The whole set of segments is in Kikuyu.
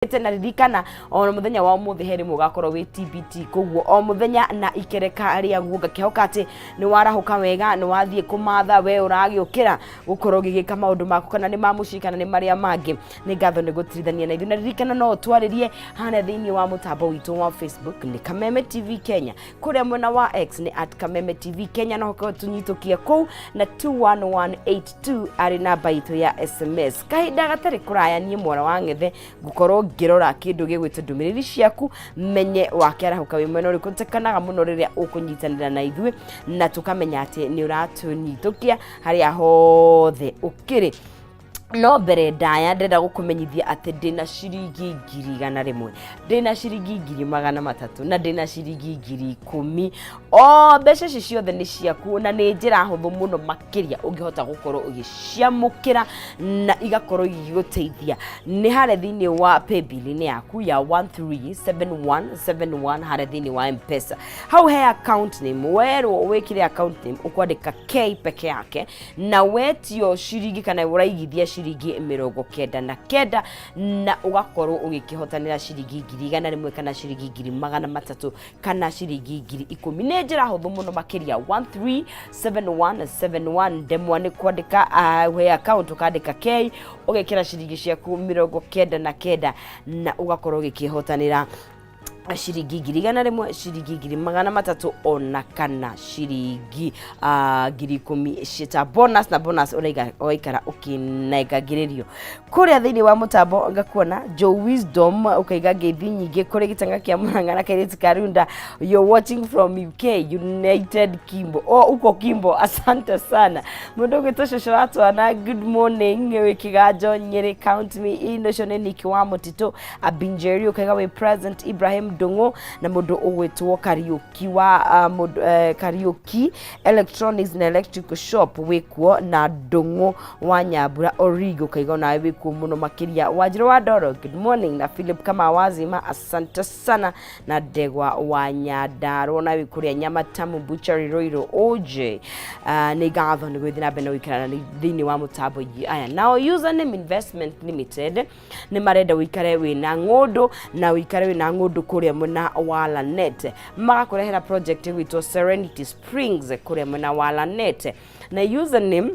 Na ririkana o muthenya wa umuthi he rimwe ugakorwo wi TBT, koguo o muthenya na ikereka rĩaguo. Ngakĩhoka atĩ nĩ warahũka wega, nĩ wathiĩ kũmatha we ũragĩũkĩra gũkorwo ũgĩgĩka maũndũ maku, kana nĩ ma mũciĩ kana nĩ marĩa mangĩ. Nĩ ngatho nĩ gũtirithania na ithuĩ, na ririkana no ũtwarĩrie harĩa thĩinĩ wa mũtambo witũ wa Facebook nĩ Kameme TV Kenya, kũrĩa mwena wa X nĩ @KamemeTVKenya, no ũkorwo tũnyitũkie kũu na 21182 arĩ namba itũ ya SMS. Kahinda gatarĩ kũraya, niĩ Mwara wa Ng'ethe ngũkorwo ngĩrora kĩndũ gĩgwĩtwo ndũmĩrĩri ciaku, menye wakĩarahũka wĩ mwena ũrĩkũ. Nĩtũkenaga mũno rĩrĩa ũkũnyitanĩra na ithuĩ na tũkamenya atĩ nĩ ũratũnyitũkia harĩa hothe ũkĩrĩ. No mbere ndaya, ndĩrenda gũkũmenyithia atĩ ndĩna ciringi 100,000, ndĩna ciringi 300,000 na ndĩna ciringi 10,000. O mbeca ici ciothe nĩ ciaku, na nĩ njĩra hũthũ mũno makĩria ũngĩhota gũkorwo ũgĩciamũkĩra na igakorwo igĩgũteithia. Nĩ harĩa thĩinĩ wa paybill-inĩ yaku ya 137171, harĩa thĩinĩ wa M-Pesa, hau he account name. Werwo wĩkĩre account name, ũkwandĩka K peke yake, na wetio ciringi kana ũraigithia ciringi 99, na ũgakorwo ũgĩkĩhotanĩra ciringi 100,000 kana ciringi 300,000 kana ciringi 10,000. Nĩ njĩra hũthũ mũno makĩria. 137171, ndemwa nĩ kwandĩka he account ũkandĩka K, ũgekĩra ciringi ciaku 99, na ũgakorwo ũgĩkĩhotanĩra ciringi 100,000, ciringi 300,000, ona kana ciringi 10,000 cita bonus. Na bonus ũraikara ũkĩnengagĩrĩrio kũrĩa thĩinĩ wa mũtambo. Ngakuona Joe Wisdom, ũkaiga ngeithi nyingĩ kũrĩ gĩtanga kĩa Murang'a na kairĩtu Karunda. You're watching from UK, United Kimbo. Oh, uko Kimbo, asante sana. Mũndũ ũgwĩtwo cũcũ wa twana, good morning, wĩ Kĩganjo, Nyĩrĩ, count me in. Ũcio nĩ Nick wa Mũtitũ Abinjeri, ũkaiga wĩ present. Ibrahim Ndung'u na mũndũ ũgwĩtwo Kariũki wa mũndũ, Kariũki Electronics na Electrical Shop wĩkuo, na Ndung'u wa Nyambura Origo, ũkaiga onawe wĩkuo mũno makĩria. Wanjirũ wa Ndoro, good morning, na Philip Kama Wazima, asante sana, na Ndegwa wa Nyandarua na wĩ kũrĩa Nyamatamu Butchery, Ruiru OJ. Nĩ ngatho nĩ gũthiĩ na mbere na gũikara thĩinĩ wa mũtambo aya. Nao Username Investment Limited nĩ marenda ũikare wĩna ng'ũndũ na ũikare wĩna ng'ũndũ kũrĩa mwena wa Lanet. Magakũrehera project ĩgwĩtwo Serenity Springs kũrĩa mwena wa Lanet, na Username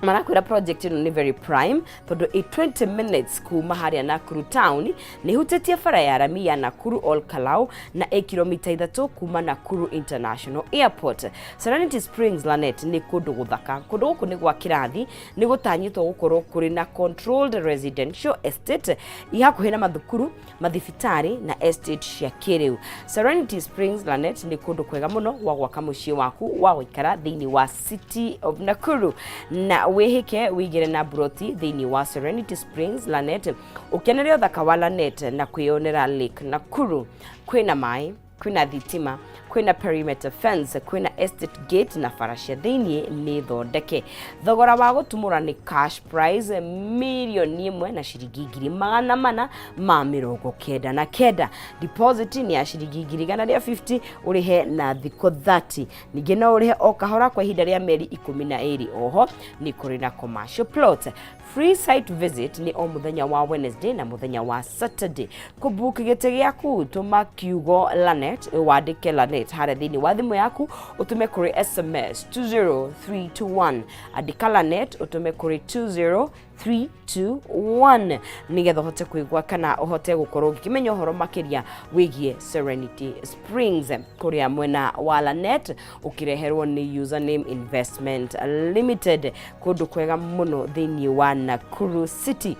marakwĩra project ĩno nĩ very prime tondũ ĩ 20 minutes kuma harĩa Nakuru town, nĩ hutĩtie bara ya rami ya Nakuru Ol Kalou, na ĩ kilomita 3 kuma Nakuru International Airport. Serenity Springs Lanet nĩ kũndũ gũthaka. Kũndũ gũkũ nĩ gwa kĩrathi, nĩ gũtanyĩtwo gũkorwo kũrĩ na controlled residential estate i hakuhĩ na mathukuru, mathibitarĩ na estate cia kĩrĩu. Serenity Springs Lanet nĩ kũndũ kwega mũno gwa gwaka mũciĩ waku wa gũikara thĩinĩ wa City of Nakuru, na wĩhĩke wĩigĩre na broti thĩinĩ wa Serenity Springs Lanet, ũkenere ũthaka wa Lanet na kwĩyonera Lake Nakuru. Kwĩna maĩ, kwĩna thitima, kwĩna perimeter fence, kwĩna estate gate, na bara cia thĩiniĩ nĩ thondeke. Thogora wa gũtumũra nĩ cash price 1,499,000. Deposit nĩ ya ciringi 150,000, ũrĩhe na thikũ 30. Ningĩ no ũrĩhe o kahora kwa ihinda rĩa mĩeri 12. Oho nĩ kũrĩ na commercial plot. Free site visit nĩ o mũthenya wa Wednesday na mũthenya wa Saturday. Kũbook gĩtĩ gĩaku, tũma kiugo Lanet, wandĩke Lanet harĩa thĩinĩ wa thimũ yaku, ũtũme kũrĩ SMS 20321. Andĩka Lanet, ũtũme kũrĩ 20321, nĩgetha ũhote kũigua kana ũhote gũkorwo ũgĩkĩmenya ũhoro makĩria wĩgiĩ Serenity Springs kũrĩa mwena wa Lanet, ũkĩreherwo nĩ Username Investment Limited, kũndũ kwega mũno thĩinĩ wa Nakuru City.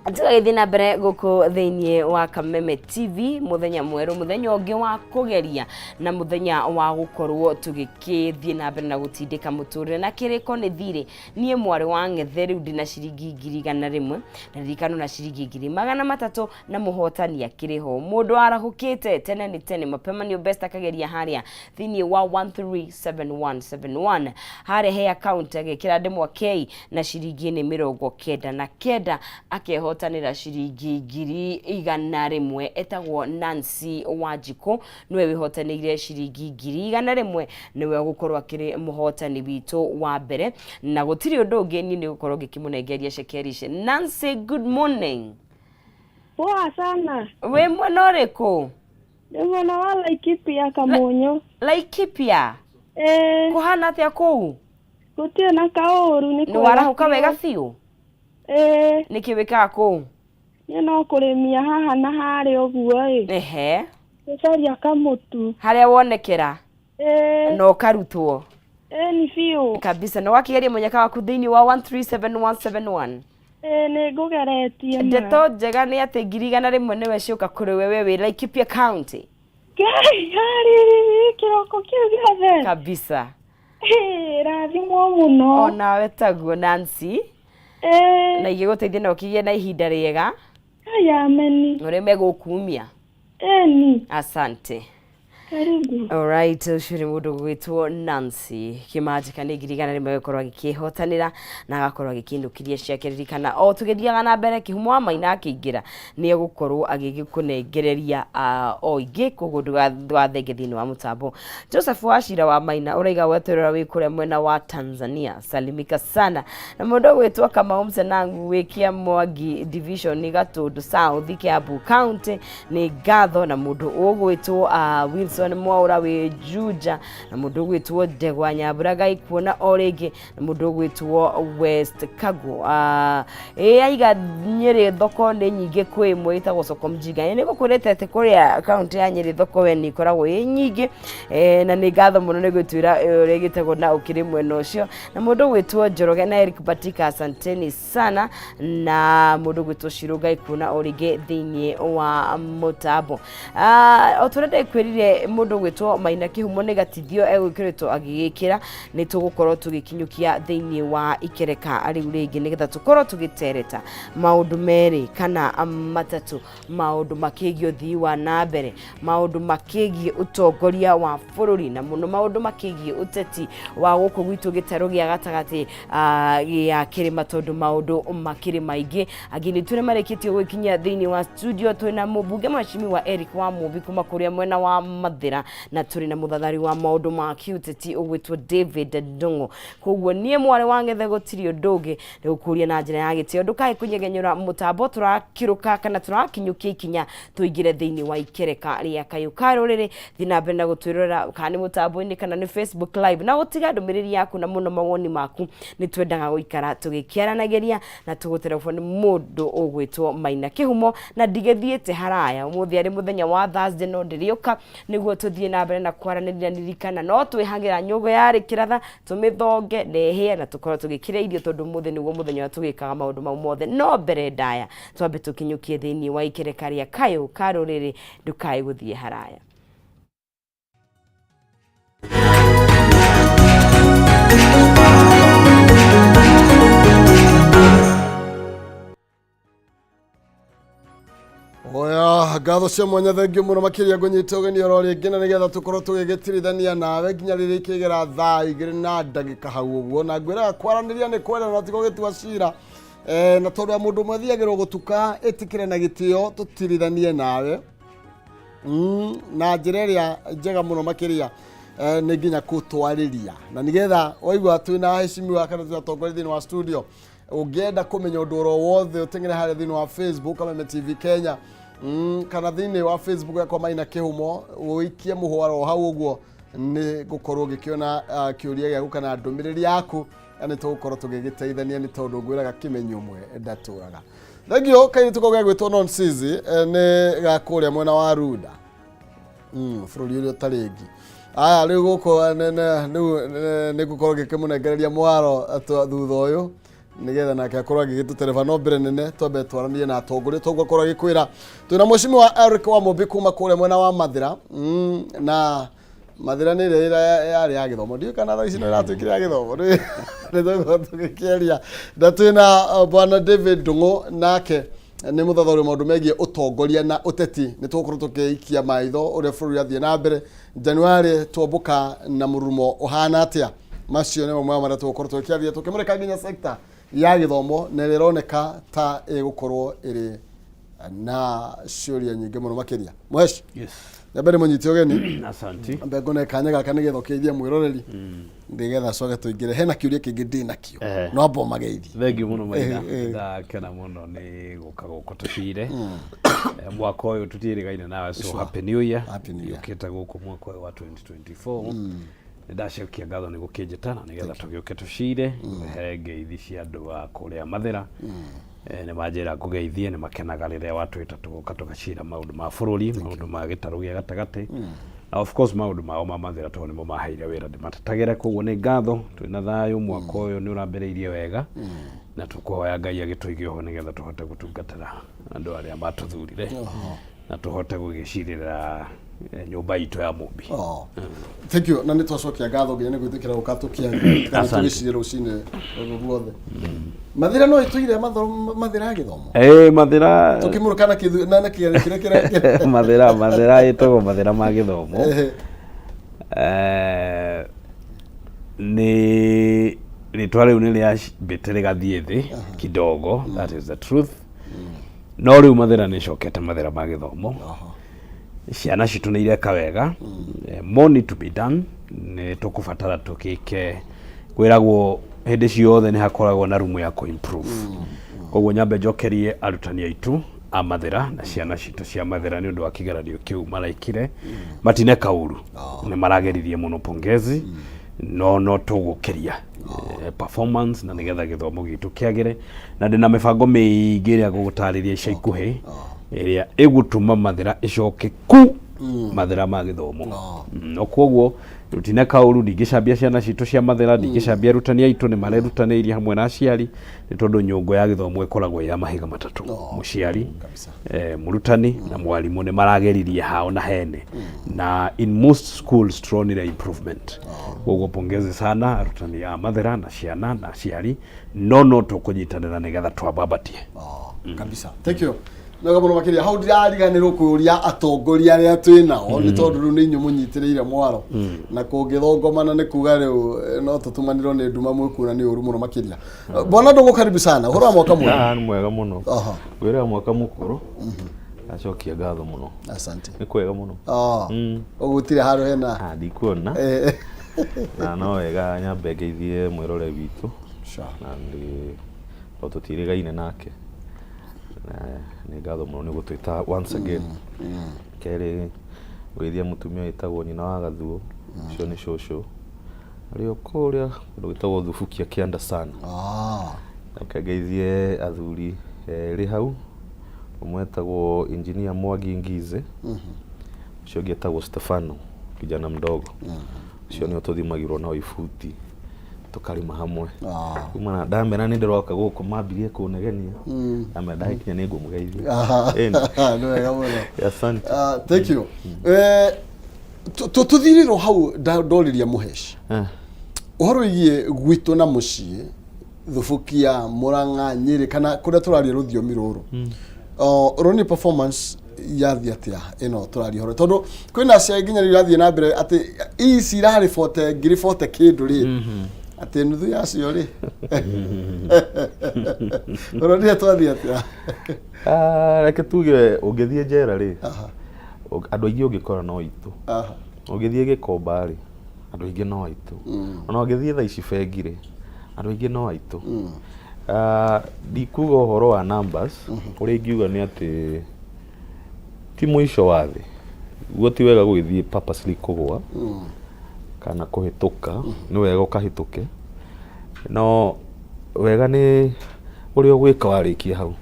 Tũgagĩthiĩ na mbere gũkũ thĩinĩ wa Kameme TV, mũthenya mwerũ, mũthenya ũngĩ wa kũgeria na mũthenya wa gũkorwo tũgĩkĩthiĩ na mbere na gũtindĩka mũtũrĩre na kĩrĩko nĩ thirĩ. Niĩ Mwarĩ wa Ng'ethe rĩu ndĩna ciringi 100,000, na ririkano na ciringi 300,000, na mũhotani akĩrĩ ho, mũndũ arahũkĩte tene nĩ tene, mapema nĩ best, akageria harĩa thĩinĩ wa 137171, harĩa he account agĩkĩra ndemwa K na ciringi nĩ 99, akehotanĩra ciringi 100,000. Etagwo Nancy Wanjikũ, nĩwe wĩhotanĩire ciringi 100,000, nĩwe ũgũkorwo akĩrĩ mũhotani witũ wa mbere, na gũtirĩ ũndũ ũngĩ, niĩ nĩ gũkorwo ngĩkĩmũnengeria cekeri ici. Nancy, good morning. Poa sana. Wĩ mwena ũrĩkũ? Nĩ mwena wa Laikipia Kamunyu. Laikipia? Ĩĩ. Kũhana atĩa kũu? Gũtirĩ na kaũru, nĩ Nĩ kwega warahũka biũ. wega biũ? Ĩĩ. Nĩkĩ wĩkaga kũu? Niĩ no kũrĩmia haha na harĩa ũguo ĩ. Ehe. Gũcaria kamũtu. Harĩa wonekera? Ĩĩ. Na ũkarutwo? Ĩĩ ni biũ. Kabisa. Na wakĩgeria mũnyaka waku thĩinĩ wa 137171? Ĩĩ nĩ ngũgeretie ma. Ndeto njega nĩ atĩ 100,000 nĩwe cioka kũrĩ we we wĩ Laikipia County. Ngai harĩ kĩroko kĩu gĩothe. Kabisa. Ĩĩ, rathimwo mũno. Onawe taguo Nancy. Ĩĩ. Na igĩgũteithia na ũkĩgĩe na ihinda rĩega. Haya, ameni. Ũrĩa megũkumia. Ĩni. Asante. Karibu. Alright, ũcio nĩ mũndũ ũgwĩtwo Nancy Kĩmanjĩka nĩ 100,000 gũkorwo agĩkĩhotanĩra na agakorwo agĩkĩinũkiria ciake. Ririkana o tũgĩthiaga na mbere Kĩhumo wa Maina akĩingĩra nĩ egũkorwo agĩgĩkũnengereria o ingĩ, koguo ndũgathenge thĩinĩ wa mũtambo. Joseph Wachira wa Maina ũraiga weterera wĩ kũrĩa mwena wa Tanzania, salimika sana. Na mũndũ ũgwĩtwo Kamau Msenangu wĩ Kĩamwangi division Gatũndũ South Kiambu County nĩ ngatho. Na mũndũ ũgwĩtwo Wilson Mwaũra wĩ Juja, na mũndũ ũgwĩtwo Ndegwa Nyambura Ngai kuona o rĩngĩ, na mũndũ ũgwĩtwo West Kago ĩ aiga Nyĩrĩ thoko nĩ nyingĩ, kwĩ ĩmwe ĩtagwo soko mjinga. Ĩ nĩ gũkwĩrĩte atĩ kũrĩa kaunti ya Nyĩrĩ thoko we nĩ ĩkoragwo ĩ nyingĩ na nĩ ngatho mũno nĩ gwĩtwĩra ũrĩa ĩgĩtagwo na ũkĩrĩ mwena ũcio. Na mũndũ ũgwĩtwo Njoroge na Eric Batika, asanteni sana. Na mũndũ ũgwĩtwo Shiro Ngai kuona o rĩngĩ thĩinĩ wa mũtambo. O ta ũrĩa ndĩkwĩrire, mũndũ ũgwĩtwo Maina Kĩhumo nĩ gatithio egwĩkĩrĩtwo agĩgĩkĩra, nĩ tũgũkorwo tũgĩkinyũkia thĩinĩ wa ikereka rĩu rĩngĩ nĩgetha tũkorwo tũgĩtereta maũndũ merĩ kana matatũ, maũndũ makĩgiĩ ũthii wa na mbere, maũndũ makĩgiĩ ũtongoria wa bũrũri, na mũno maũndũ makĩgiĩ ũteti wa gũkũ gwitũ gĩtarũ gĩa gatagatĩ gĩa kĩrĩma, tondũ maũndũ makĩrĩ maingĩ. Angĩ nĩ tũrĩa marĩkĩtie gwĩkinyia thĩinĩ wa studio, twĩna mũmbunge Mheshimiwa Eric wa Mũmbi kuma kũrĩa mwena wa Mathĩra, na tũrĩ na mũthathari wa maũndũ ma kĩũteti ũgwĩtwo David Ndung'u. Koguo niĩ mwarĩ wa Ng'ethe gũtirĩ ũndũ ũngĩ nĩ gũkũria na njĩra ya gĩtĩo ndũkae kũnyegenyũra mũtambo, tũrakĩrũka kana tũrakinyũkia ikinya tũingĩre thĩinĩ wa ikereka rĩa kayũ ka rũrĩrĩ. Thiĩ na mbere na gũtwĩrorera kana nĩ mũtambo-inĩ kana nĩ Facebook live, na gũtiga ndũmĩrĩri yaku na mũno mawoni maku. Nĩ twendaga gũikara tũgĩkĩaranagĩria na tũgũterebwo nĩ mũndũ ũgwĩtwo Maina Kĩhumo, na ndigĩthiĩte haraya ũmũthĩ arĩ mũthenya wa Thursday, no ndĩrĩũka nĩguo tũthiĩ na mbere na kwaranĩria. Ririkana no twĩhagĩra nyũngũ yarĩ kĩratha tũmĩthonge na ĩhĩe na tũkorwo tũgĩkĩrĩa irio, tondũ ũmũthĩ nĩguo mũthenya ũrĩa tũgĩkaga maũndũ mau mothe. No mbere ndaya twambe tũkinyũkie thĩinĩ wa ikereka rĩa kayũ ka rũrĩrĩ, ndũkae gũthiĩ haraya. Oya, ngatho cia mwanya, thengio mũno makĩria. Ngũnyita ũgeni oro rĩngĩ na nĩgetha tũkorwo tũgĩgĩtirithania nawe nginya rĩrĩa ikĩgera thaa 2 na ndagĩka hau ũguo, na ngwĩraga kwaranĩria nĩ kwendana na tigo gĩtua cira. Na tondũ ya mũndũ ũmwe thiagĩrwo gũtuka, ĩtĩkĩre na gĩtĩo tũtirithanie nawe na njĩra ĩrĩa njega mũno makĩria nĩ nginya kũtwarĩria, na nĩgetha waigua twĩna heshimiwa kana twĩna atongoria thĩinĩ wa studio. Ũngĩenda kũmenya ũndũ oro wothe, ũteng'ere harĩa thĩinĩ wa Facebook Kameme TV Kenya, kana thĩinĩ wa Facebook yakwa Maina Kĩhumo, ũikie mũhwaro hau ũguo nĩ gũkorwo ngĩkĩona kĩũria gĩaku kana ndũmĩrĩri yaku, na nĩ tũgũkorwo tũgĩgĩteithania, nĩ tondũ ngwĩraga kĩmenyi ũmwe ndatũraga. Thengio. Kairĩtu kau gegwĩtwo Nonsizi nĩ ga kũrĩa mwena wa Runda, bũrũri ũrĩa ũtarĩ ngi. Aya rĩu gũkũ rĩu nĩ ngũkorwo ngĩkĩmũnengereria mwaro thutha ũyũ nĩgetha nake akorwo agĩgĩtũtereba. No mbere nene twambe twaranie na atongoria, toguo akorwo agĩkwĩra twĩna Mheshimiwa Eric wa Mũmbi kuma kũrĩa mwena wa Mathĩra, na Mathĩra nĩ ĩrĩa yarĩ ya gĩthomo, ndiũĩ kana thaa ici no ĩratuĩkire ya gĩthomo, nĩ tũgũkorwo tũgĩkĩaria. Na twĩna bwana David Ndung'u, nake nĩ mũthathũri maũndũ megiĩ ũtongoria na ũteti. Nĩ tũgũkorwo tũkĩikia maitho ũrĩa bũrũri ũrathiĩ na mbere Januari, tuombũka na mũrurumo ũhana atĩa. Macio nĩ mamwe ma marĩa tũgũkorwo tũgĩkĩaria, tũkĩmũrĩka nginya sector ya gĩthomo na ĩrĩa ĩroneka ta ĩgũkorwo ĩrĩ Na ciũria nyingĩ mũno makĩria. Mũheci, Yes. nyambe ndĩmũnyite ũgeni. Asanti. Ambe ngone kanya gaka nĩgetha ũkĩithie mwĩroreri, nĩgetha coke tũingĩre. Hena kĩũria kĩngĩ ndĩ nakĩo, no amba ũmageithie. Thank you mũno, Maina. Eh. Ndakena mũno nĩ gũka gũkũ tũcire. Mwaka ũyũ tũtiĩrĩgaine nawe, so happy new year. Happy New Year. Yũkĩte gũkũ mwaka ũyũ wa 2024. Nĩ ndacokia ngatho nĩ gũkĩnjĩta na nĩgetha tũgĩũke tũcire. He ngeithi cia andũ a kũrĩa Mathĩra. Nĩ manjĩra ngũgeithie, nĩ makenaga rĩrĩa watwĩta tũgoka tũgacira maũndũ ma bũrũri, maũndũ ma gĩtarũ gĩa gatagatĩ, na of course maũndũ mao ma Mathĩra, tondũ nĩmo maheire wĩra ndĩmatetagĩre. Koguo nĩ ngatho, twĩna thayũ, mwaka ũyũ nĩ ũrambĩrĩirie wega, na tũkũhoya Ngai agĩtũige oho nĩgetha tũhote gũtungatĩra andũ arĩa matũthurire na tũhote gũgĩcirĩra nyũmba itũ ya Mũmbi. Oh. Thank you. Na nĩ twacokia ngatho nginya nĩ gwĩtĩkĩra gũka tũkĩaria kana Asante. tũgĩcire rũcinĩ rũrũ ruothe. Mathĩra no ĩtũire mathĩra ya gĩthomo. Mathĩra. Tũkĩmũrũka na kĩthu na kĩgerio kĩrĩa kĩrĩa. Mathĩra ĩtagwo mathĩra ma gĩthomo. Nĩ rĩtwa rĩu nĩ rĩambĩte rĩgathiĩ thĩ kidogo, that is the truth, no rĩu mathĩra nĩ ĩcokete mathĩra ma gĩthomo. Ciana citũ nĩ ireka wega. More need to be done, nĩ tũkũbatara tũgĩke. Kwĩragwo hĩndĩ ciothe nĩ hakoragwo na room ya kũ-improve. Koguo nyambe njokerie arutani aitũ a Mathĩra na ciana citũ cia Mathĩra nĩ ũndũ wa kĩgeranio kĩu maraikire. Matineka ũru, nĩ marageririe mũno, pongezi, no tũgũkĩria performance na nĩgetha gĩthomo gitũ kĩagĩre, na ndĩna mĩbango mĩingĩ ĩrĩa ngũgũtarĩria ica ikuhĩ, ĩrĩa ĩgũtũma Mathĩra ĩcoke ku mathĩra ma gĩthomo. No koguo rutineka ũru, ndingĩcambia ciana citũ cia Mathĩra, ndingĩcambia arutani aitũ, nĩ marerutanĩirie hamwe na aciari, nĩ tondũ nyũngũ ya gĩthomo ĩkoragwo ĩ ya mahiga matatũ: mũciari, mũrutani na mwarimũ. Nĩ marageririe hao na hene, na in most schools turonire improvement. Koguo pongezi sana arutani a Mathĩra na ciana na aciari, no tũkũnyitanĩra nĩgetha twambambatie. Oh, kabisa, thank you nega mũno makĩria. Hau ndĩrariganĩrwo kũria atongoria arĩa twĩ nao, nĩ tondũ rĩu nĩ inyuĩ mũnyitĩrĩire mwaro, na kũngĩthongomana nĩ kuga rĩu no tũtumanĩrwo nĩ nduma mwĩkuona nĩ ũru mũno makĩria. Bwana Ndũng'ũ, karibu sana. Ũhoro wa mwaka mwerũ? Ah, nĩ mwega mũno. Ngwĩraga mwaka mũkũrũ acokia ngatho mũno. Asante. Nĩ kwega mũno. Oh, ũgũtirĩ handũ hena Ah, ndikuona. Na no wega nyambe ngeithie mwĩrore witũ na nĩ to tũtirĩgaine nake, na nĩ ngatho mũno nĩ gũtwĩta once again. Kerĩ, ngũgeithia mũtumia wĩtagwo nyina wa Gathuo, ũcio nĩ cũcũ arĩ o kũrĩa kũndũ gwĩtagwo Thubukia kĩanda sana. Reke ngeithie athuri erĩ hau, ũmwe etagwo Engineer Mwangi Ngize, ũcio ũngĩ etagwo Stefano kijana mdogo, ũcio nĩo tũthimagĩrwo nao ibuti tũkarĩma hamwe. Kuma na ndamera nĩ ndĩroka gũkũ, mambirie kũnegenia, ndamera ndagĩkinya nĩ ngũmũgeithia. Ĩni. Nĩ wega mũno. Asante. Ah, thank you. Tũthirĩrwo hau ndorĩria mũheci ũhoro wĩgiĩ gwitũ na mũciĩ Thubukia, Mũrang'a, Nyĩrĩ, kana kũrĩa tũraria rũthiomi rũrũ. Ũroni performance yathiĩ atĩa ĩno tũraria ũhoro, tondũ kwĩna aciari nginya rĩu irathiĩ na mbere atĩ ici irarĩ bote ngiri bote kĩndũ rĩ, atĩ nuthu yacio rĩ, ũronire twathiĩ atĩa? Ah, reke tuge ũngĩthiĩ njera rĩ, andũ aingĩ ũngĩkora no aitũ. Ũngĩthiĩ Gĩkomba rĩ, andũ aingĩ no aitũ. Ona ũngĩthiĩ thaa ici bengi rĩ, andũ aingĩ no aitũ. Ah, ndikuga ũhoro wa numbers, ũrĩa ingiuga nĩ atĩ ti mũico wa thĩ. Guo ti wega gũgĩthiĩ purposely kũgũa kana kũhĩtũka, nĩ wega ũkahĩtũke, no wega nĩ ũrĩa ũgwĩka warĩkia hau.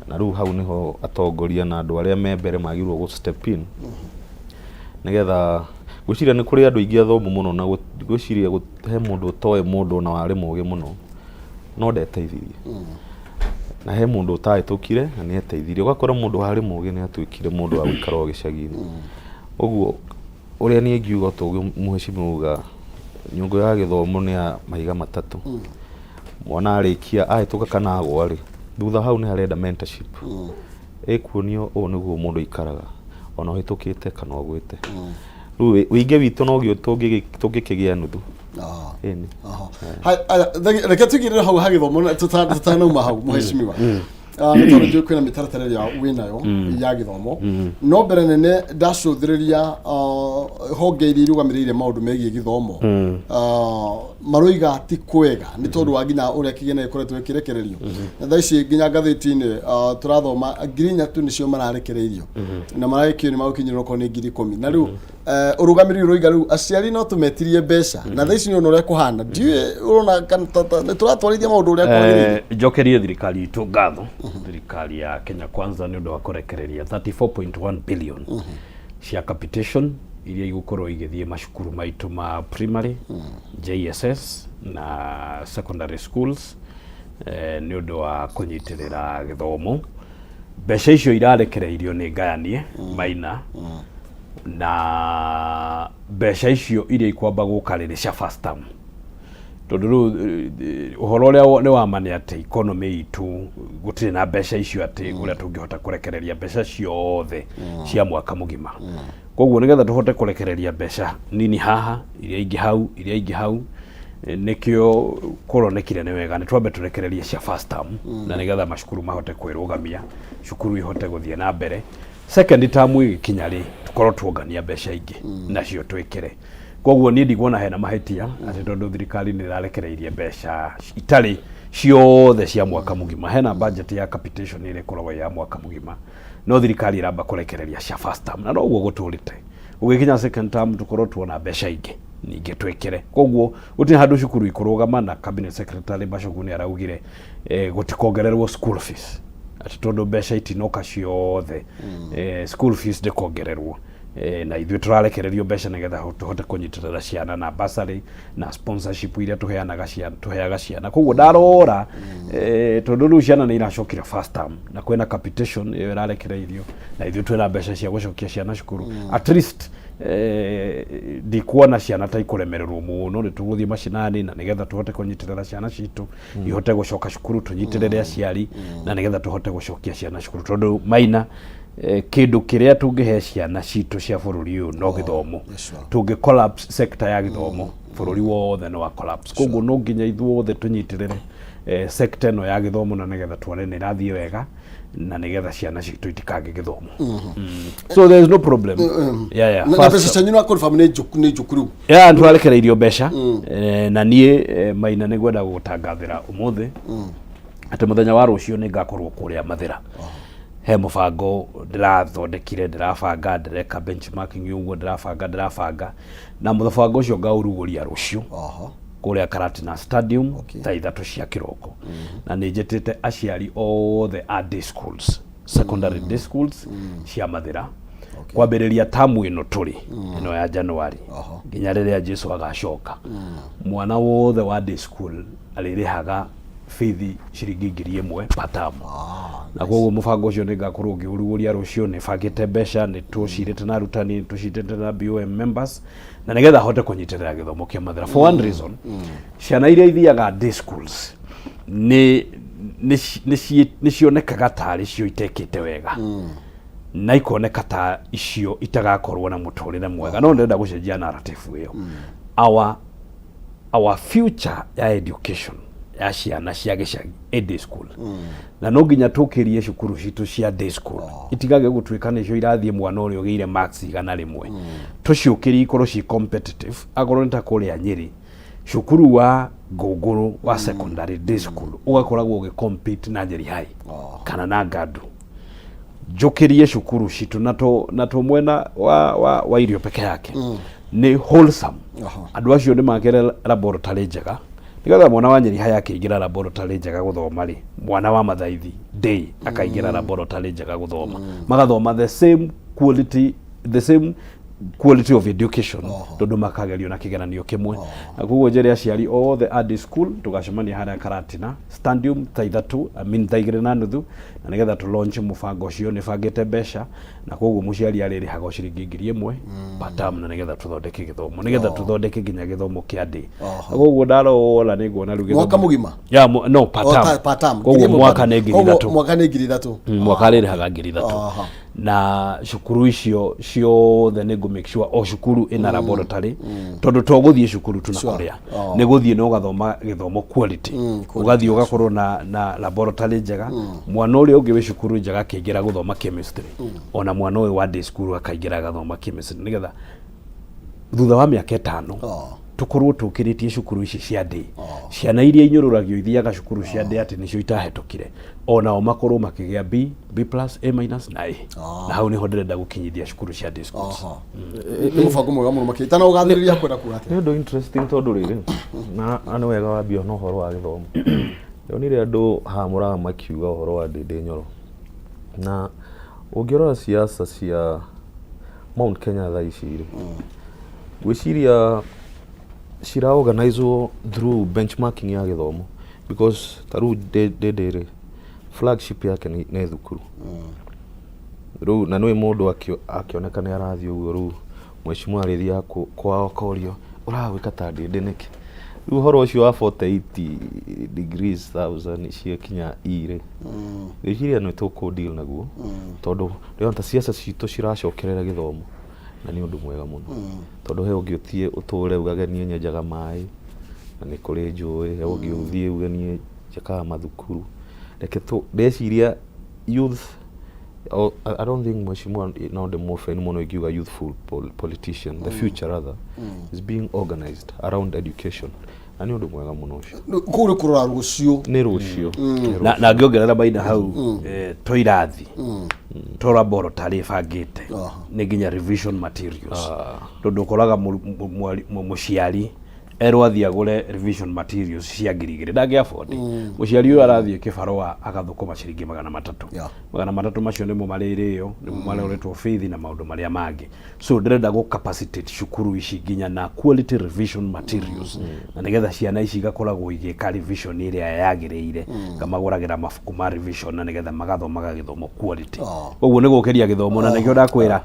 Na rĩu hau nĩho atongoria na andũ arĩa me mbere magĩrĩirwo gũ step in, nĩgetha ngwĩciria nĩ kũrĩ andũ aingĩ athomu mũno, na ngwĩciria he mũndũ ũtoĩ mũndũ ona warĩ mũgĩ mũno no ndeteithirie, na he mũndũ ũtahĩtũkire na nĩ eteithirie. Ũgakora mũndũ warĩ mũgĩ nĩ atuĩkire mũndũ wa gũikara o gĩcagi-inĩ. Ũguo ũrĩa niĩ ingiuga ta ũguo mũhecimiwa uga, nyũngũ ya gĩthomo nĩ ya mahiga matatũ. Mwana arĩkia ahĩtũka kana agwa rĩ, thutha hau nĩ harenda mentorship, ĩkuonio ũũ nĩguo mũndũ aikaraga ona ũhĩtũkĩte kana ũgwĩte. Rĩu wĩingĩ witũ no gĩo tũngĩkĩgĩa nuthu. Ĩni. Oho. Reke tũigĩrĩre hau ha gĩthomo na tũtanauma hau, mũhecimiwa. Nĩ tondũ njũĩ kwĩna mĩtaratara ĩrĩa wĩnayo ya gĩthomo, no mbere nene ndacũthĩrĩria honge iria irũgamĩrĩire maũndũ megiĩ gĩthomo, maroiga ti kwega nĩ tondũ wa nginya ũrĩa kĩgĩna gĩkoretwo gĩkĩrekererio. Na thaa ici nginya ngathĩti-inĩ tũrathoma 3,000 nĩcio mararekereirio na maragĩkio nĩ magũkinyĩrwo okorwo nĩ 10,000. Na rĩu ũrũgamĩrĩri ũroiga rĩu aciari no tũmetirie mbeca, na thaa ici nĩ ũrona ũrĩa kũhana, ndiũĩ ũrona kana nĩ tũratwarithia maũndũ ũrĩa kwagĩrĩire. Njokerie thirikari itũ ngatho, thirikari ya Kenya Kwanza, nĩ ũndũ wa kũrekereria 34.1 billion cia capitation iria igũkorwo igĩthiĩ macukuru maitũ ma primary, JSS na secondary schools, nĩ ũndũ wa kũnyitĩrĩra gĩthomo. Mbeca icio irarekereirio nĩ ngayanie maina, na mbeca icio iria ikwamba gũka rĩ nĩ cia first term, tondũ rĩu ũhoro ũrĩa nĩ wa ma nĩ atĩ economy itũ gũtirĩ na mbeca icio atĩ ũrĩa tũngĩhota kũrekereria mbeca ciothe cia mwaka mũgima. Koguo nĩgetha tũhote kũrekereria mbeca nini haha, iria ingĩ hau, iria ingĩ hau, nĩkĩo kũronekire nĩ wega nĩ twambe tũrekererie cia first term, na nĩgetha macukuru mahote kwĩrũgamia, cukuru ihote gũthiĩ na mbere. Second term ĩgĩkinya rĩ, tũkorwo tuongania mbeca ingĩ nacio twĩkĩre. Koguo niĩ ndikuona hena mahĩtia atĩ tondũ thirikari nĩ ĩrarekereirie mbeca itarĩ ciothe cia mwaka mũgima. Hena budget ya capitation ĩrĩa ĩkoragwo ĩ ya mwaka mũgima, no thirikari ĩramba kũrekereria cia first term, na noguo gũtũrĩte. Gũgĩkinya second term, tũkorwo tuona mbeca ingĩ ningĩ twĩkĩre. Koguo gũtirĩ handũ cukuru ikũrũgama. Na cabinet secretary Machogu nĩ araugire gũtikongererwo school fees, atĩ tondũ mbeca itinoka ciothe, school fees ndĩkongererwo. Na ithuĩ tũrarekererio mbeca nĩgetha tũhote kũnyitĩrĩra ciana na bursary na sponsorship iria tũheanaga ciana, tũheaga ciana. Koguo ndarora, tondũ rĩu ciana nĩ iracokire first term na kwĩna capitation ĩyo ĩrarekereirio na ithuĩ twĩna mbeca cia gũcokia ciana cukuru, at least ndikuona ciana ta ikũremererwo mũno. Nĩ tũgũthiĩ macinani na nĩgetha tũhote kũnyitĩrĩra ciana citũ ihote gũcoka cukuru, tũnyitĩrĩre aciari na nĩgetha tũhote gũcokia ciana cukuru, tondũ maina kĩndũ kĩrĩa tũngĩhe ciana citũ cia bũrũri ũyũ no gĩthomo. Tũngĩ collapse sector ya gĩthomo, bũrũri wothe nĩ wa collapse. Koguo no nginya ithuothe tũnyitĩrĩre sector ĩno ya gĩthomo na nĩgetha tuone nĩ ĩrathiĩ wega na nĩgetha ciana citũ itikage gĩthomo. So there is no problem. Yeah. Na mbeca cianyu na confirm nĩ njũku, nĩ njũku rĩu? Yeah, nĩtwarekereirio mbeca. Na niĩ maina nĩ ngwenda gũgũtangathĩra ũmũthĩ atĩ mũthenya wa rũciũ nĩ ngakorwo kũrĩa Mathĩra. He mũbango ndĩrathondekire, ndĩrabanga, ndĩreka benchmarking ũguo, ndĩrabanga, na mũbango ũcio ngaũrugũria rũciũ kũrĩa Karatina Stadium thaa 3 cia kĩroko. Na nĩ njĩtĩte aciari othe a day schools, secondary day schools cia Mathĩra, kwambĩrĩria tamu ĩno tũrĩ ĩno ya January nginya rĩrĩa Jesu agacoka, mwana wothe wa day school arĩrĩhaga bithi ciringi 1,000 per term. Na koguo mũbango ũcio nĩ ngakorwo ngĩũrugũria rũciũ. Nĩ bangĩte mbeca, nĩ tũcirĩte na arutani, nĩ tũcirĩte na BOM members, na nĩgetha hote kũnyitĩrĩra gĩthomo kĩa Mathĩra. For one reason, ciana iria ithiaga day schools nĩ cionekaga tarĩ cio itekĩte wega na ikoneka ta icio itagakorwo na mũtũrĩre mwega, no ndĩrenda gũcenjia narrative ĩyo. Our future ya education ya ciana cia gĩcagi ĩ day school, na no nginya tũkĩrie cukuru citũ cia day school itigage gũtuĩka nĩcio irathiĩ mwana ũrĩa ũgĩire marks 100. Tũciũkĩrie ikorwo ci competitive. Akorwo nĩ ta kũrĩa Nyĩrĩ, cukuru wa Ngũngũrũ wa secondary day school ũgakoragwo ũgĩ compete na Nyeri High kana na Ngandu. Njũkĩrie cukuru citũ na to mwena wa irio peke yake, nĩ wholesome. Andũ acio nĩ makere laboratory njega, nĩgetha mwana wa Nyeri High akĩingĩra laboratory njega gũthoma rĩ, mwana wa Mathaithi day akaingĩra laboratory njega gũthoma, magathoma the same quality, the same quality of education, tondũ makagerio na kĩgeranio kĩmwe. Na koguo njĩre aciari othe a day school tũgacemania harĩa Karatina Stadium thaa 3, I mean thaa 2:30, na nĩgetha tũ launch mũbango ũcio. Nĩ bangĩte mbeca, na koguo mũciari arĩrĩhaga o ciringi 1,000 per term, na nĩgetha tũthondeke gĩthomo, nĩgetha tũthondeke nginya gĩthomo kĩa day. Na koguo ndarora nĩ nguona rĩu Mwaka mũgima? Yeah, no, per O, term. Per term. Koguo 1,000 mwaka per nĩ ngiri Koguo ithatũ. Mwaka nĩ 3,000. Mwaka arĩrĩhaga 3,000. Na cukuru icio ciothe nĩ ngũ make sure o cukuru ĩna laboratory, tondũ to gũthiĩ cukuru tu na kũrĩa. Nĩ gũthiĩ na ũgathoma gĩthomo quality, ũgathiĩ ũgakorwo na laboratory njega. Mwana ũrĩa ũngĩ wĩ cukuru njega akĩingĩra gũthoma chemistry, ona mwana ũyũ wa day school akaingĩra agathoma chemistry, nĩgetha thutha wa mĩaka 5 tukorwo tũkĩrĩtie cukuru ici cia ndĩ. Ciana iria inyũrũragio ithiaga cukuru cia ndĩ atĩ nĩcio itahĩtũkire, onao makorwo makĩgĩa B, B plus, A minus na A. Na hau nĩho ndĩrenda gũkinyithia cukuru cia day schools. Aha. Nĩ mũbango mwega mũno makĩria. Itanaugathĩrĩria kwenda kuga atĩa? Nĩ ũndũ interesting, tondũ rĩrĩ na nĩ wega wambia na ũhoro wa gĩthomo. Ndonire andũ haha mũraga makiuga ũhoro wa Ndĩndĩ Nyoro, na ũngĩrora siasa cia Mount Kenya thaa ici rĩ, ngwĩciria cira organizwo through benchmarking ya gĩthomo, because ta rĩu Ndĩndĩ rĩ, flagship yake nĩ thukuru rĩu, na nĩũĩ mũndũ akĩoneka nĩ arathiĩ ũguo, rĩu mheshimiwa arĩthiaga kwao akorio, "Ũragwĩka ta Ndĩndĩ nĩkĩ?" Rĩu ũhoro ũcio wa 48 degrees thousand ciakinya E rĩ, ngwĩciria nĩ tũkũ deal naguo, tondũ ndĩrona ta siasa citũ ciracokerera gĩthomo, na nĩ ũndũ mwega mũno, tondũ he ũngĩ ũthiĩ ũtũre ugage, "Niĩ nyenjaga maĩ na nĩ kũrĩ njũĩ." He ũngĩ ũthiĩ uge, "Niĩ njakaga mathukuru." Reke tũ ndeciria youth. Oh, I don't think mheshimiwa no ndĩmũbeni mũno ingiuga youthful politician. The future rather is being organized around education, na nĩ ũndũ mwega mũno ũcio. Kũu nĩ kũrora rũciũ. Nĩ rũciũ. Nĩ Na ngĩongerera maina hau, to irathi, to laboratory bangĩte, nĩ nginya revision materials, tondũ ũkoraga mũciari erwo athiĩ agũre revision materials cia 2000, ndangĩ afford. Mũciari ũyũ arathiĩ kĩbarũa agathũkũma ciringi 300. 300 macio nĩmo marĩrĩo, nĩmo maroretwo bithi na maũndũ marĩa mangĩ. So ndĩrenda gũ capacitate cukuru ici nginya na quality revision materials, na nĩgetha ciana ici igakoragwo igĩka revision ĩrĩa yagĩrĩire. Ngamagũragĩra mabuku ma revision na nĩgetha magathomaga gĩthomo quality. Koguo nĩ gũkĩria gĩthomo, na nĩkĩo ndakwĩra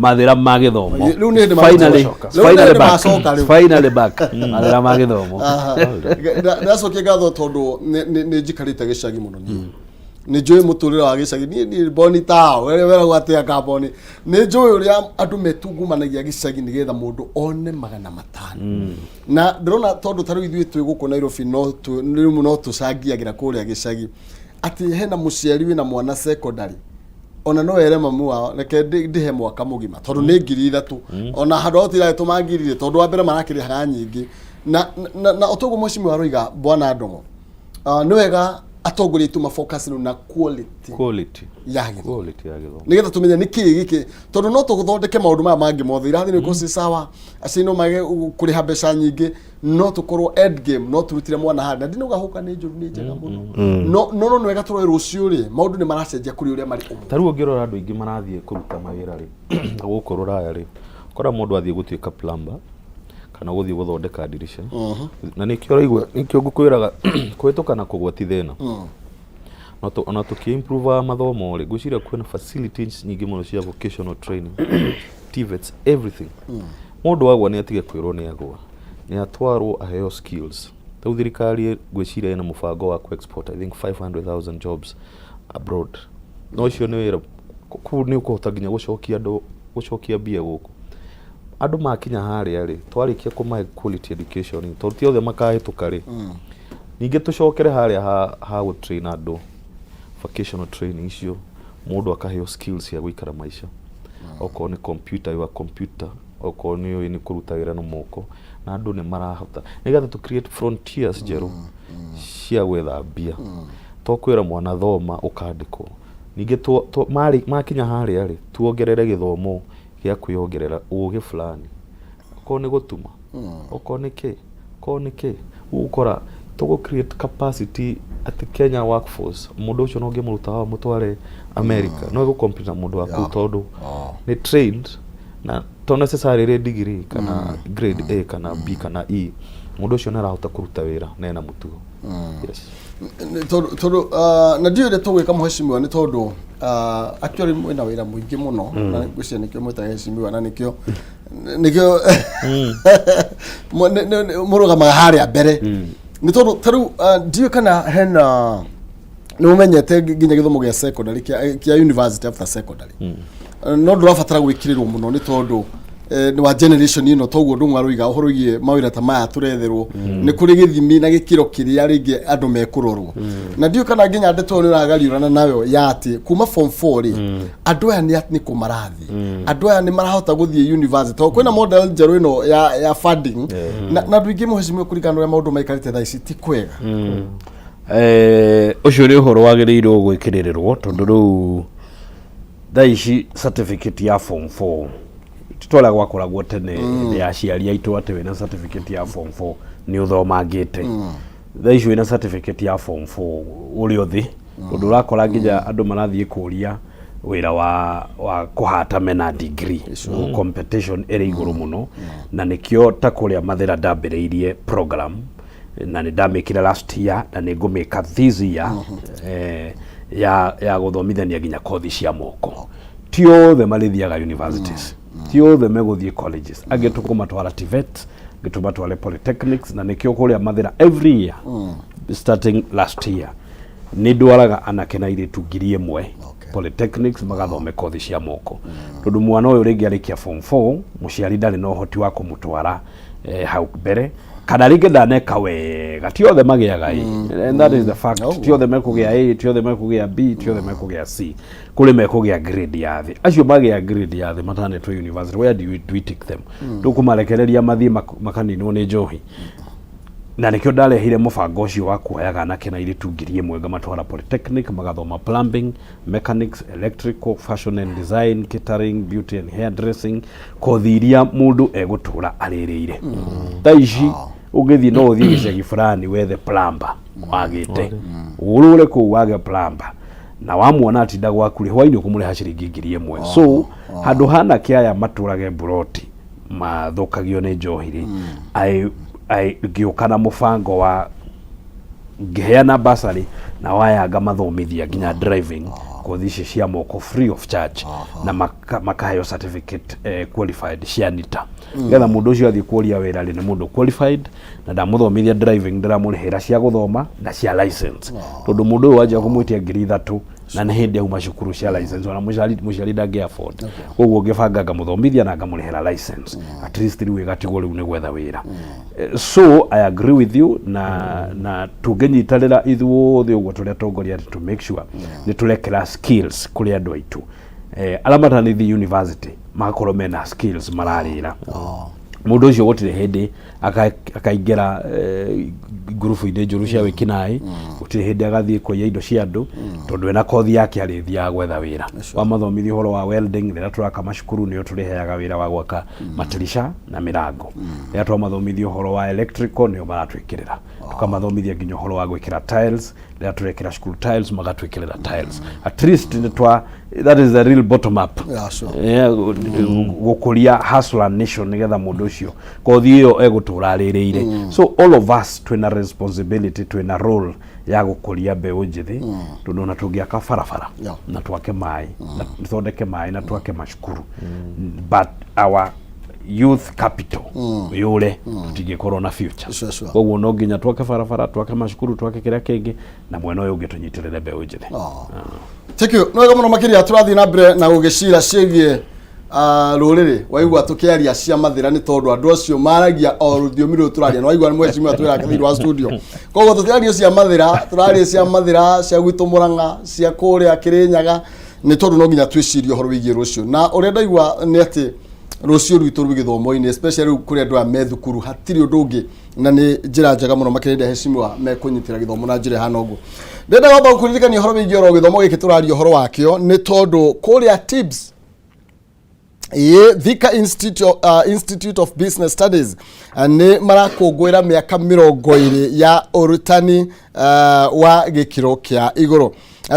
mathĩra ma gĩthomo. Rĩu nĩ hĩndĩ Finally, macoka. Rĩu nĩ finally hĩndĩ back. macoka rĩu. Finally back, mathĩra ma gĩthomo. Aha. Ndacokia ngatho, tondũ nĩ njikarĩte gĩcagi mũno. Niĩ nĩ njũĩ mũtũrĩre wa gĩcagi. Niĩ mboni tao ũrĩa weragwo atĩ akamboni, nĩ njũĩ ũrĩa andũ metungumanagia gĩcagi nĩgetha mũndũ one 500. Na ndĩrona tondũ ta rĩu ithuĩ twĩ gũkũ Nairobi, no rĩu no tũcangiagĩra kũrĩa gĩcagi atĩ hena mũciari wĩna mwana secondary, ona no ere mamu wao, "Reke ndĩhe mwaka mũgima," tondũ nĩ 3000, ona handũ ha gũtira tũma ngiri, tondũ wa mbere marakĩrĩhaga nyingĩ. Na otoguo mheshimiwa aroiga, bwana Ndong'o, nĩ wega atongoria aitũ mafocus rĩu na quality quality ya gĩthomo. Quality ya gĩthomo. Nĩgetha tũmenye nĩ kĩĩ gĩkĩ, tondũ no tũthondeke maũndũ maya mangĩ mothe, irathi nĩ ikorwo ciĩ sawa, aciari no mage kũrĩha mbeca nyingĩ, no tũkorwo end game no tũrutire mwana harĩa. Na ndinauga hũka nĩ njũru, nĩ njega mũno, no nĩ wega tũrore rũciũ rĩ, maũndũ nĩ maracenjia kũrĩ ũrĩa marĩ ũmũthĩ. Ta rĩu ũngĩrora andũ aingĩ marathiĩ kũruta mawĩra rĩ, na gũkũ rũraya rĩ, ũkora mũndũ athiĩ gũtuĩka plumber kana gũthiĩ gũthondeka ndirisha, na nĩkĩo ũraigua, nĩkĩo ngũkwĩraga kũhĩtũka na kũgwa ti thĩna. Ona tũkĩ improve mathomo rĩ, ngwĩciria kwĩna facilities nyingĩ mũno cia vocational training, TVETs, everything. Mũndũ agwa nĩ atige kwĩrwo nĩ agwa, nĩ atwarwo aheo skills. Rĩu thirikari ngwĩciria ĩna mũbango wa ku-export, I think, 500,000 jobs abroad, no ũcio nĩ wĩra kũu nĩ ũkũhota nginya gũcokia andũ, gũcokia mbia gũkũ. Andũ makinya harĩa rĩ, twarĩkia kũmahe quality education rĩ, tondũ ti othe makahĩtũka rĩ, ningĩ tũcokere harĩa ha gũ-train andũ, vocational training icio, mũndũ akaheo skills cia gũikara maica, okorwo nĩ computer, you are computer, okorwo nĩ ũĩ nĩ kũruta wĩra na moko, na andũ nĩ marahota, nĩgetha tũ create frontiers njerũ cia gwetha mbia. To kwĩra mwana thoma ũkandĩkwo, ningĩ makinya harĩa rĩ, tuongerere gĩthomo gĩa kwĩongerera ũgĩ fulani, okorwo nĩ gũtuma, okorwo nĩ kĩ, okorwo nĩ kĩ. Ũgũkora tũgũ create capacity atĩ Kenya workforce, mũndũ ũcio no ũngĩmũruta wao mũtware America, no ĩgũ compete na mũndũ wa kũu, tondũ nĩ trained, na to necessarily degree kana grade A kana B kana E. Mũndũ ũcio nĩ arahota kũruta wĩra na ena mũtugo, yes. Tondũ na ndiũĩ ũrĩa tũgwĩka, mheshimiwa, nĩ tondũ actually mwĩna wĩra mũingĩ mũno, na ngwĩciria nĩkĩo mwĩtaga heshimiwa, na nĩkĩo mũrũgamaga harĩa mbere, nĩ tondũ ta rĩu ndiũĩ kana hena nĩ mũmenyete nginya gĩthomo gĩa secondary, kĩa university after secondary, no ndũrabatara gwĩkĩrĩrwo mũno, nĩ tondũ Wa generation ĩno toguo ndũng'ũ aroiga ũhoro wĩgiĩ mawĩra ta maya tũretherwo nĩ kũrĩ gĩthimi na gĩkĩro kĩrĩa rĩngĩ andũ mekũrorwo, na ndiũĩ kana nginya ndeto ĩyo nĩ ũragariũrana nayo ya atĩ kuma form 4 rĩ, andũ aya nĩ kũ marathiĩ, andũ aya nĩ marahota gũthiĩ university, tondũ kwĩna model njerũ ĩno ya funding na andũ aingĩ, mũhecimiwa, kũringana na ũrĩa maũndũ maikarĩte thaa ici ti kwega. Ũcio nĩ ũhoro wagĩrĩirwo gwĩkĩrĩrĩrwo, tondũ rĩu thaa ici certificate ya form 4 ti ta ũrĩa gwakoragwo tene hĩndĩ ya aciari aitũ, atĩ wĩna certificate ya form 4 nĩ ũthomangĩte. Thaa ici wĩna certificate ya form 4 ũrĩ ũthĩ, tondũ ũrakora nginya andũ marathiĩ kũria wĩra wa kũhata mena degree. Competition ĩrĩ igũrũ mũno, na nĩkĩo ta kũrĩa Mathĩra ndambĩrĩirie program na nĩ ndamĩkire last year na nĩ ngũmĩka this year ya gũthomithania nginya kothi cia moko. Ti othe marĩthiaga universities, ti othe megũthiĩ colleges, angĩ tũkũmatwara TVET, angĩ tũmatware polytechnics. Na nĩkĩo kũrĩa Mathĩra every year starting last year nĩ ndwaraga anake na airĩtu 1000 polytechnics magathome kothi cia moko, tondũ mwana ũyũ rĩngĩ arĩkia form 4, mũciari ndarĩ na ũhoti wa kũmũtwara hau mbere, kana rĩngĩ ndaneka wega. Ti othe magĩaga A, and that is the fact. Ti othe mekũgĩa A, ti othe mekũgĩa B, ti othe mekũgĩa C. Kũrĩ mekũgĩa grade ya thĩ. Acio magĩa grade ya thĩ matanetwo university, where do we take them? Tũkũmarekereria mathiĩ makaninwo nĩ njohi? Na nĩkĩo ndarehire mũbango ũcio wa kuoyaga anake na airĩtu 1000 ngamatwara polytechnic magathoma plumbing, mechanics, electrical, fashion and design, catering, beauty and hairdressing, kothi iria mũndũ egũtũra arĩrĩire. Thaa ici ũngĩthiĩ, no ũthiĩ gĩcagi fulani wethe plumber wagĩte, ũrũre kũu wage plumber, na wamuona atinda gwaku rĩ, hwainĩ ũkũmũrĩha ciringi 1000. So handũ hanake aya matũrage mburoti mathũkagio nĩ njohi rĩ, ngĩũka na mũbango wa ngĩheana basarĩ na waya ngamathomithia nginya driving, kothi ici cia moko free of charge, na makaheo certificate qualified cia NITA, nĩgetha mũndũ ũcio athiĩ kũria wĩra rĩ, nĩ mũndũ qualified. Na ndamũthomithia driving, ndĩramũrĩhĩra cia gũthoma na cia license, tondũ mũndũ ũyũ wanjia kũmwĩtia 3000 na nĩ hĩndĩ auma cukuru cia license, ona mũciari ndangĩ afford. Koguo ngĩbanga ngamũthomithia na ngamũrĩhĩra license, at least rĩu ĩgatigwo rĩu nĩ gwetha wĩra. So I agree with you, na tũngĩnyitanĩra ithuothe ũguo tũrĩa atongoria to make sure nĩ tũrekĩra skills kũrĩ andũ aitũ, arĩa matanĩthiĩ university magakorwo mena skills mararĩra mũndũ ũcio, gũtirĩ hĩndĩ akaingĩra ngurubu-inĩ njũru cia wĩkinaĩ, gũtirĩ hĩndĩ agathiĩ kũiya indo cia andũ, tondũ ena kothi yake arĩthiaga gwetha wĩra. Wamathomithia ũhoro wa welding, rĩrĩa tũraka macukuru nĩo tũrĩheaga wĩra wa gwaka matirisha na mĩrango. Rĩrĩa twamathomithia ũhoro wa electrical, nĩo maratwĩkĩrĩra. Tũkamathomithia nginya ũhoro wa gwĩkĩra tiles, rĩrĩa tũrekĩra cukuru tiles, magatwĩkĩrĩra tiles. At least nĩ twa that is the real bottom up. Yeah, gũkũria hustler nation, nĩgetha mũndũ ũcio kothi ĩyo egũtũra arĩrĩire. So all of us twĩna responsibility, twĩna role ya gũkũria mbeũ njĩthĩ, tondũ ona tũngĩaka barabara na twake maĩ na tũthondeke maĩ na twake macukuru, but our youth capital yũre, tũtingĩkorwo na future. Koguo no nginya twake barabara, twake macukuru, twake kĩrĩa kĩngĩ, na mwena ũyũ ũngĩ tũnyitĩrĩre mbeũ njĩthĩ. Thank you. Nĩ wega mũno makĩria. Tũrathiĩ na mbere na gũgĩcira ciĩgiĩ rũrĩrĩ. Waigua tũkĩaria cia Mathĩra nĩ tondũ andũ acio maragia o rũthiomi rũrũ tũraria, na waigua nĩ mheshimiwa twĩrake thĩinĩ wa studio. Koguo tũtiraria cia Mathĩra, tũraria cia Mathĩra, cia gwitũ Mũrang'a, cia kũrĩa Kĩrĩnyaga, nĩ tondũ no nginya twĩcirie ũhoro wĩgiĩ rũciũ. Na ũrĩa ndaigua nĩ atĩ rũciũ rwitũ rwĩ gĩthomo-inĩ, especially rĩu kũrĩ andũ aya me thukuru, hatirĩ ũndũ ũngĩ, na nĩ njĩra njega mũno makĩria rĩrĩa heshimiwa mekũnyitĩra gĩthomo na njĩra ĩhana ũguo. Ndĩrenda kwamba gũkũririkania ũhoro wĩgiĩ oro gĩthomo gĩkĩ tũraria ũhoro wakĩo, nĩ tondũ kũrĩa TIBS, ĩĩ, Thika Institute of Business Studies nĩ marakũngũĩra mĩaka 20 ya ũrutani wa gĩkĩro kĩa igũrũ.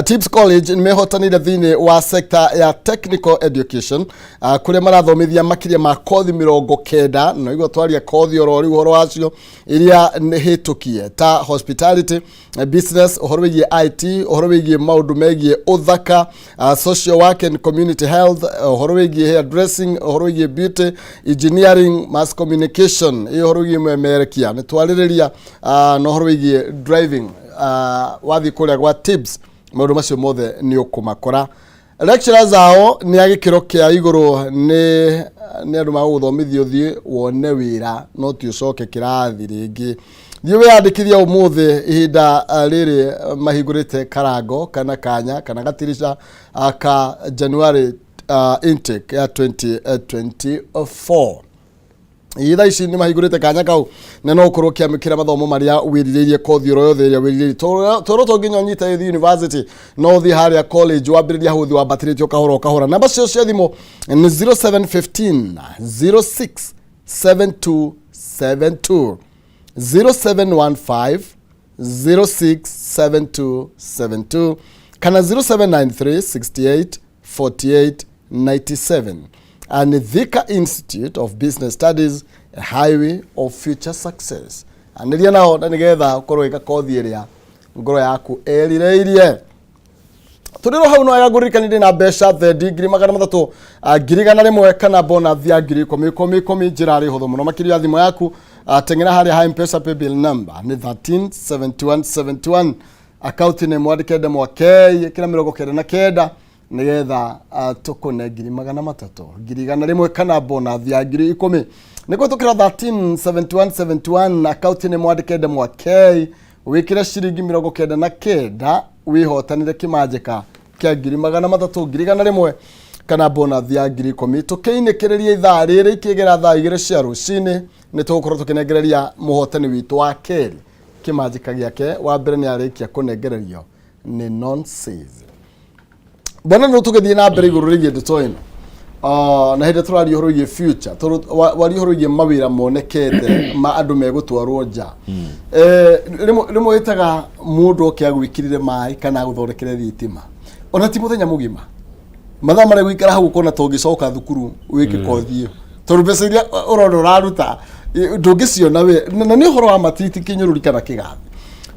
TIBS College nĩ mehotanĩire thĩinĩ wa sector ya technical education, kũrĩa marathomithia makĩria ma kothi 90, na igua twaria kothi oro rĩu ũhoro wacio iria nĩ hĩtũkie ta hospitality, business, ũhoro wĩgiĩ IT, ũhoro wĩgiĩ maũndũ megiĩ ũthaka, social work and community health, ũhoro wĩgiĩ hair dressing, ũhoro wĩgiĩ beauty, engineering, mass communication, ĩ ũhoro wĩgiĩ memerekia nĩ twarĩrĩria, na ũhoro wĩgiĩ driving. Wathiĩ kũrĩa gwa TIBS, maũndũ macio mothe nĩ ũkũmakora. Lecturers ao nĩ a gĩkĩro kĩa igũrũ, nĩ andũ magũgũthomithia ũthiĩ wone wĩra, no ti ũcoke kĩrathi rĩngĩ. Thiĩ wĩyandĩkithia ũmũthĩ ihinda rĩrĩ mahingũrĩte karango kana kanya kana gatirica ka January intake ya 2024. Ĩ thaa ici nĩ mahingũrĩte kanya kau na no ũkorwo ũkĩamũkĩra mathomo marĩa wĩrirĩirie, kothi oro yothe ĩrĩa wĩrirĩirie, tondũ to nginya ũnyite ũthiĩ university, no ũthiĩ harĩa college wambĩrĩria hau ũthiĩ wambatĩrĩte o kahora o kahora. Namba cio cia thimũ nĩ 0715 06 7272, 0715 067272 kana 0793 68 48 97. And Thika Institute of Business Studies, a highway of future success. Anĩria nao na nĩgetha ũkorwo wĩka kothi ĩrĩa ngoro yaku ĩrirĩirie. Tũrĩ hau no wega ngũririkanie ndĩ na mbeca thendi 300,000, 100,000 kana bonus ya 10,000 ikũmi ikũmi. Njĩra arĩ hũthũ mũno makĩria ya thimũ yaku. Teng'era harĩa ha Mpesa, paybill number nĩ 137171, akaunti nĩ mwandĩke ndemwa K, ĩkĩra 99 nĩgetha tũkũne 300,000, 100,000 kana bonus ya 10,000. Nĩ kũhĩtũkĩra 137171, akaunti nĩ mwandĩke ndemwa K, wĩkĩre ciringi 99 wĩhotanĩre kĩmanjĩka kĩa 300,000, 100,000 kana bonus ya 10,000. Tũkĩinĩkĩrĩria ithaa rĩrĩ ikĩgera thaa 2 cia rũcinĩ, nĩ tũgũkorwo tũkĩnengereria mũhotani witũ wa kerĩ kĩmanjĩka gĩake. Wa mbere nĩ arĩkia kũnengererio nĩ nonsense. Bwana, no tũgĩthiĩ na mbere igũrũ rĩgiĩ ndeto ĩno. Na hĩndĩ tũraria ũhoro wĩgiĩ future, tondũ waria ũhoro wĩgiĩ mawĩra monekete ma andũ megũtwarwo nja. Rĩmwe wĩtaga mũndũ oke agwĩkĩrĩre maĩ kana agũthondekere thitima, ona ti mũthenya mũgima, mathaa marĩa gũikara hau ũkona ta ũngĩcoka thukuru wĩke kothi ĩyo, tondũ mbeca iria ũrona ũraruta ndũngĩciona we. Na nĩ ũhoro wa matiti kĩnyũrũri kana kĩgathi,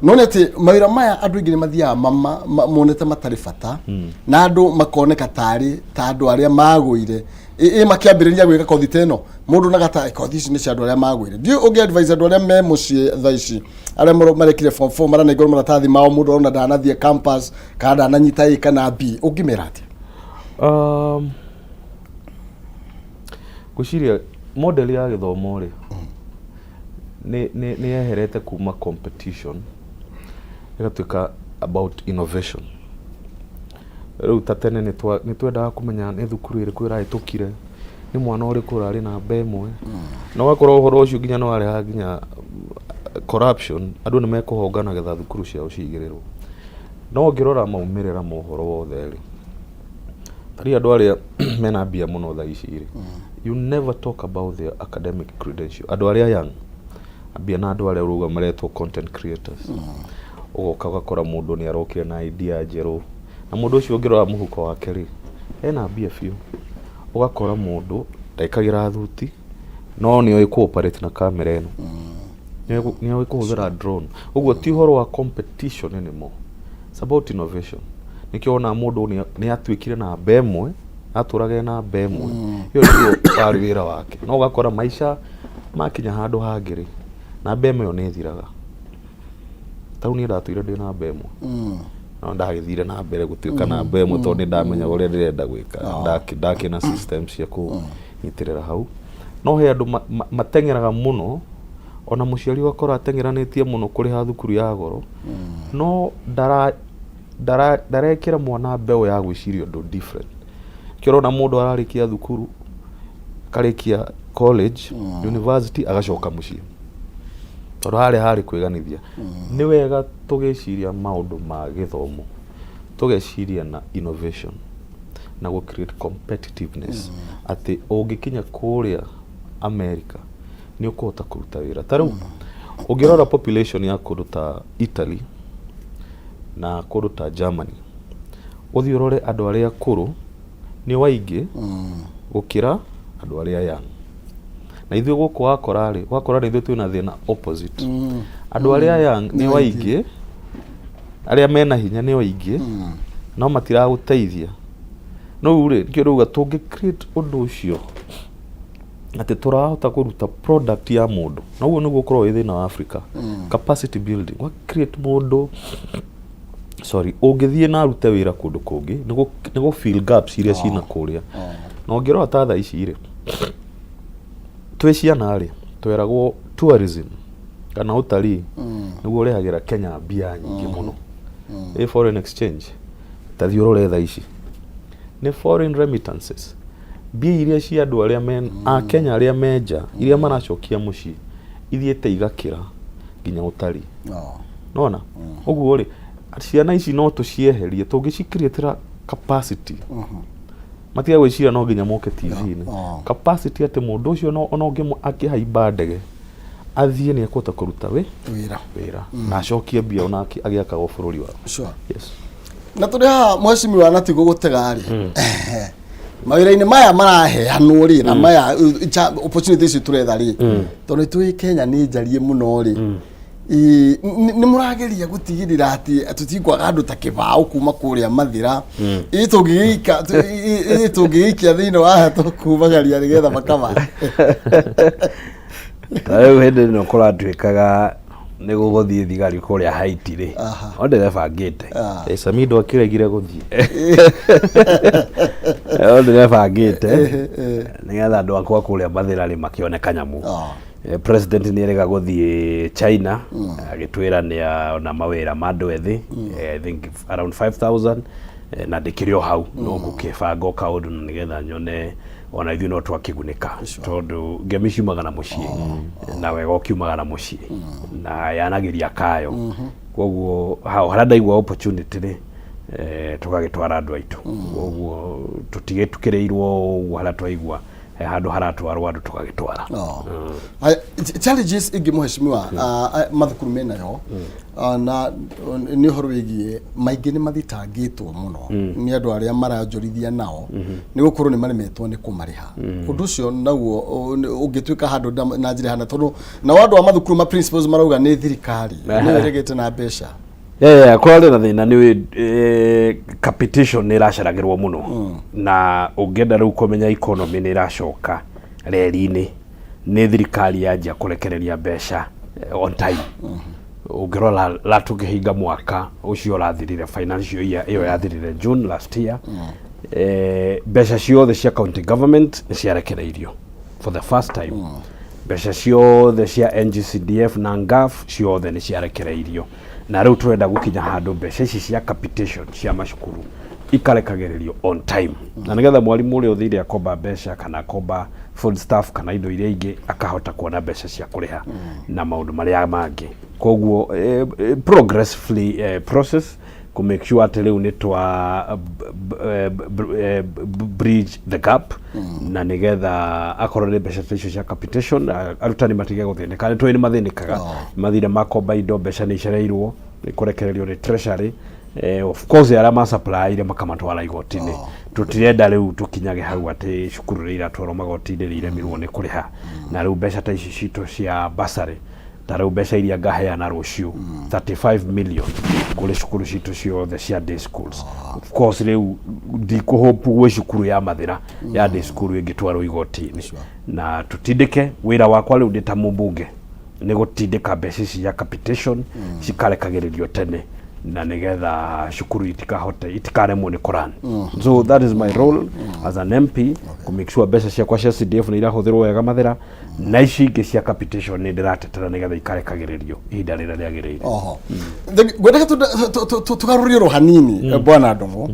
no nĩ atĩ mawĩra maya andũ aingĩ nĩ mathiaga monete matarĩ bata, na andũ makoneka tarĩ ta andũ arĩa magũire ĩ makĩambĩrĩria gwĩka kothi ta ĩno, mũndũ onaga ta kothi ici nĩ cia andũ arĩa magũire. Ndiũĩ ũngĩ advise andũ arĩa me mũciĩ thaa ici, arĩa marekire form 4, maranengwo maratathi mao, mũndũ arona ndanathiĩ campus kana ndananyita A kana B, ũngĩmera atĩa? Ngwĩciria model ya gĩthomo rĩ nĩ yeherete kuma competition ĩgatuĩka about innovation. Rĩu ta tene nĩ twendaga kũmenya nĩ thukuru ĩrĩkũ ĩrahĩtũkire, nĩ mwana ũrĩkũ ũrarĩ namba ĩmwe, na ũgakorwo ũhoro ũcio nginya nĩ warehaga nginya corruption, andũ nĩ mekũhonga getha thukuru ciao cigĩrĩrwo. No ũngĩrora maumĩrĩra ma ũhoro wothe rĩ, tarĩu andũ arĩa mena mbia mũno thaa ici rĩ, you never talk about their academic credential. Andũ arĩa young ambia na andũ arĩa ũrauga maretwo content creators, ũgoka ũgakora mũndũ nĩ arokire na idea njerũ, na mũndũ ũcio ũngĩrora mũhuko wake rĩ, ena mbia biũ. Ũgakora mũndũ ndekagĩra thuti, no nĩ oĩ kũ operate na kamera ĩno, nĩ oĩ kũhũthĩra drone. Ũguo ti ũhoro wa competition anymore, it's about innovation. Nĩkĩo wonaga mũndũ nĩ atuĩkire namba ĩmwe, atũraga e namba ĩmwe, ĩyo nĩguo warĩ wĩra wake. No ũgakora maica makinya handũ hangĩ rĩ, namba ĩmwe ĩyo nĩ ĩthiraga. Tarĩu niĩ ndatũire ndĩ namba ĩmwe, no ndagĩthire na mbere gũtuĩka namba ĩmwe tondũ nĩ ndamenyaga ũrĩa ndĩrenda gwĩka. Ndakĩna system cia kũnyitĩrĩra hau. No he andũ mateng'eraga mũno, ona mũciari ũgakora ateng'eranĩtie mũno kũrĩha thukuru ya goro, no ndarekĩra mwana mbeũ ya gwĩciria ũndũ different. Kĩo ũrona mũndũ ararĩkia thukuru, akarĩkia college, university, agacoka mũciĩ tondũ harĩa harĩ kwĩganithia. Nĩ wega tũgĩciria maũndũ ma gĩthomo tũgeciria na innovation na gũ create competitiveness, atĩ ũngĩkinya kũrĩa America nĩ ũkũhota kũruta wĩra. Ta rĩu ũngĩrora population ya kũndũ ta Italy na kũndũ ta Germany, ũthiĩ ũrore andũ arĩa akũrũ nĩ waingĩ gũkĩra andũ arĩa young. Na ithuĩ gũkũ wakora rĩ, wakora nĩ ithuĩ twĩna thĩna opposite, andũ arĩa young nĩ waingĩ, arĩa mena hinya nĩ waingĩ, no matiragũteithia. No rĩu rĩ, nĩkĩo ndauga tũngĩ create ũndũ ũcio atĩ tũrahota kũruta product ya mũndũ, na ũguo nĩguo ũkoragwo wĩ thĩna wa Africa, capacity building, wa create mũndũ. Sorry, ũngĩthiĩ na arute wĩra kũndũ kũngĩ nĩ gũ fill gaps iria cina kũrĩa. Na ũngĩrora ta thaa ici rĩ, twĩ ciana rĩ, tweragwo tourism kana ũtarii nĩguo ũrehagĩra Kenya mbia nyingĩ mũno. Ĩ foreign exchange, ta thiĩ ũrore thaa ici nĩ foreign remittances, mbia iria cia andũ arĩa me a Kenya arĩa me nja, iria maracokia mũciĩ, ithiĩte igakĩra nginya ũtarii. Nona ũguo rĩ, ciana ici no tũcieherie tũngĩcicreatĩra capacity, matiga gwĩciria no nginya moke TV-inĩ. Capacity atĩ mũndũ ũcio no ona ũngĩmũ akĩhaimba ndege athiĩ nĩ ekũhota kũruta wĩ wĩra wĩra na acokie mbia ona agĩakaga bũrũri wao. Yes. Na tũrĩ haha, mheshimiwa, na tiguo gũtega rĩ, mawĩra-inĩ maya maraheanwo rĩ, na maya opportunity ici tũretha rĩ, tondũ nĩ tũĩ Kenya nĩ njarie mũno rĩ, nĩ mũrageria gũtigĩrĩra atĩ tũtikwaga andũ ta kĩbaũ kuma kũrĩa Mathĩra ĩ tũngĩgĩika ĩ tũngĩgĩikia thĩinĩ wa tũkumagaria nĩgetha makama? Ta rĩu hĩndĩ ĩno kũratuĩkaga nĩ gũgũthiĩ thigari kũrĩa Haiti rĩ, no ndĩrebangĩte. Eh, Samido akĩregire gũthiĩ. No ndĩrebangĩte nĩgetha andũ akwa kũrĩa Mathĩra rĩ makĩone kanyamũ. President nĩ erĩga gũthiĩ China, agĩtwĩra nĩ ona mawĩra ma andũ ethĩ, I think around 5000, na ndĩkĩrĩ o hau no ngũkĩbanga o kaũndũ na nĩgetha nyone ona ithuĩ no twakĩgunĩka, tondũ ngemi ciumaga na mũciĩ na wega ũkiumaga na mũciĩ na yanagĩria kayo. Koguo hau harĩa ndaigua opportunity rĩ, tũgagĩtwara andũ aitũ. Koguo tũtigĩtukĩrĩirwo ũguo, harĩa twaigua he handũ haratwarwo andũ tũgagĩtwara. Oh. Haya, challenges ingĩ, mheshimiwa, mathukuru menayo, na nĩ ũhoro wĩgiĩ maingĩ nĩ mathitangĩtwo mũno nĩ andũ arĩa maranjũrithia nao nĩ gũkorwo nĩ maremetwo nĩ kũmarĩha. Ũndũ ũcio naguo ũngĩtuĩka handũ na njĩra hana, tondũ nao andũ a mathukuru ma principals marauga nĩ thirikari nĩyo ĩregete na mbeca. Yeah, kũrarĩ na thĩna nĩ capitation nĩ ĩraceragĩrwo mũno, na ũngĩenda rĩu kũmenya economy nĩ ĩracoka reri-inĩ nĩ thirikari yanjia kũrekereria mbeca on time. Ũngĩrora la tũkĩhinga mwaka ũcio ũrathirire, financial year ĩyo yathirire June last year, mbeca ciothe cia county government nĩ ciarekereirio for the first time. Mbeca ciothe cia NGCDF na NGAAF ciothe nĩ ciarekereirio, na rĩu tũrenda gũkinya handũ mbeca ici cia capitation cia macukuru ikarekagĩrĩrio on time, na nĩgetha mwarimũ ũrĩa ũthire akomba mbeca kana akomba food stuff kana indo iria ingĩ akahota kuona mbeca cia kũrĩha na maũndũ marĩa mangĩ. Koguo progressively process ku make sure atĩ rĩu nĩ twa bridge the gap, na nĩgetha akorwo nĩ mbeca ta icio cia capitation, arutani matige gũthĩnĩka. Nĩ tũĩ nĩ mathĩnĩkaga. Mathire makomba indo, mbeca nĩ icereirwo nĩ kũrekererio nĩ treasury. Of course arĩa masupplyire makamatwara igoti-inĩ. Tũtirenda rĩu tũkinyage hau atĩ cukuru rĩ iratwarwo magoti-inĩ rĩ iremirwo nĩ kũrĩha. Na rĩu mbeca ta ici citũ cia bursary, ta rĩu mbeca iria ngaheana rũciũ, 35 million kũrĩ cukuru citũ ciothe cia day schools. Of course rĩu ndikũhope gwĩ cukuru ya Mathĩra ya day school ĩngĩtwarwo igoti-inĩ. Na tũtindĩke wĩra wakwa rĩu ndĩ ta mũmbunge nĩ gũtindĩka mbeca ici cia capitation cikarekagĩrĩrio tene, na nĩgetha cukuru itikahote itikaremwo nĩ kũran. So that is my role as an MP, kũ make sure mbeca ciakwa cia CDF nĩ irahũthĩrwo wega Mathĩra, na ici ingĩ cia capitation nĩ ndĩratetera nĩgetha ikarekagĩrĩrio ihinda rĩrĩa rĩagĩrĩire. Oho. Ngwendaga tũgarũrie ro hanini, bwana Ndung'u,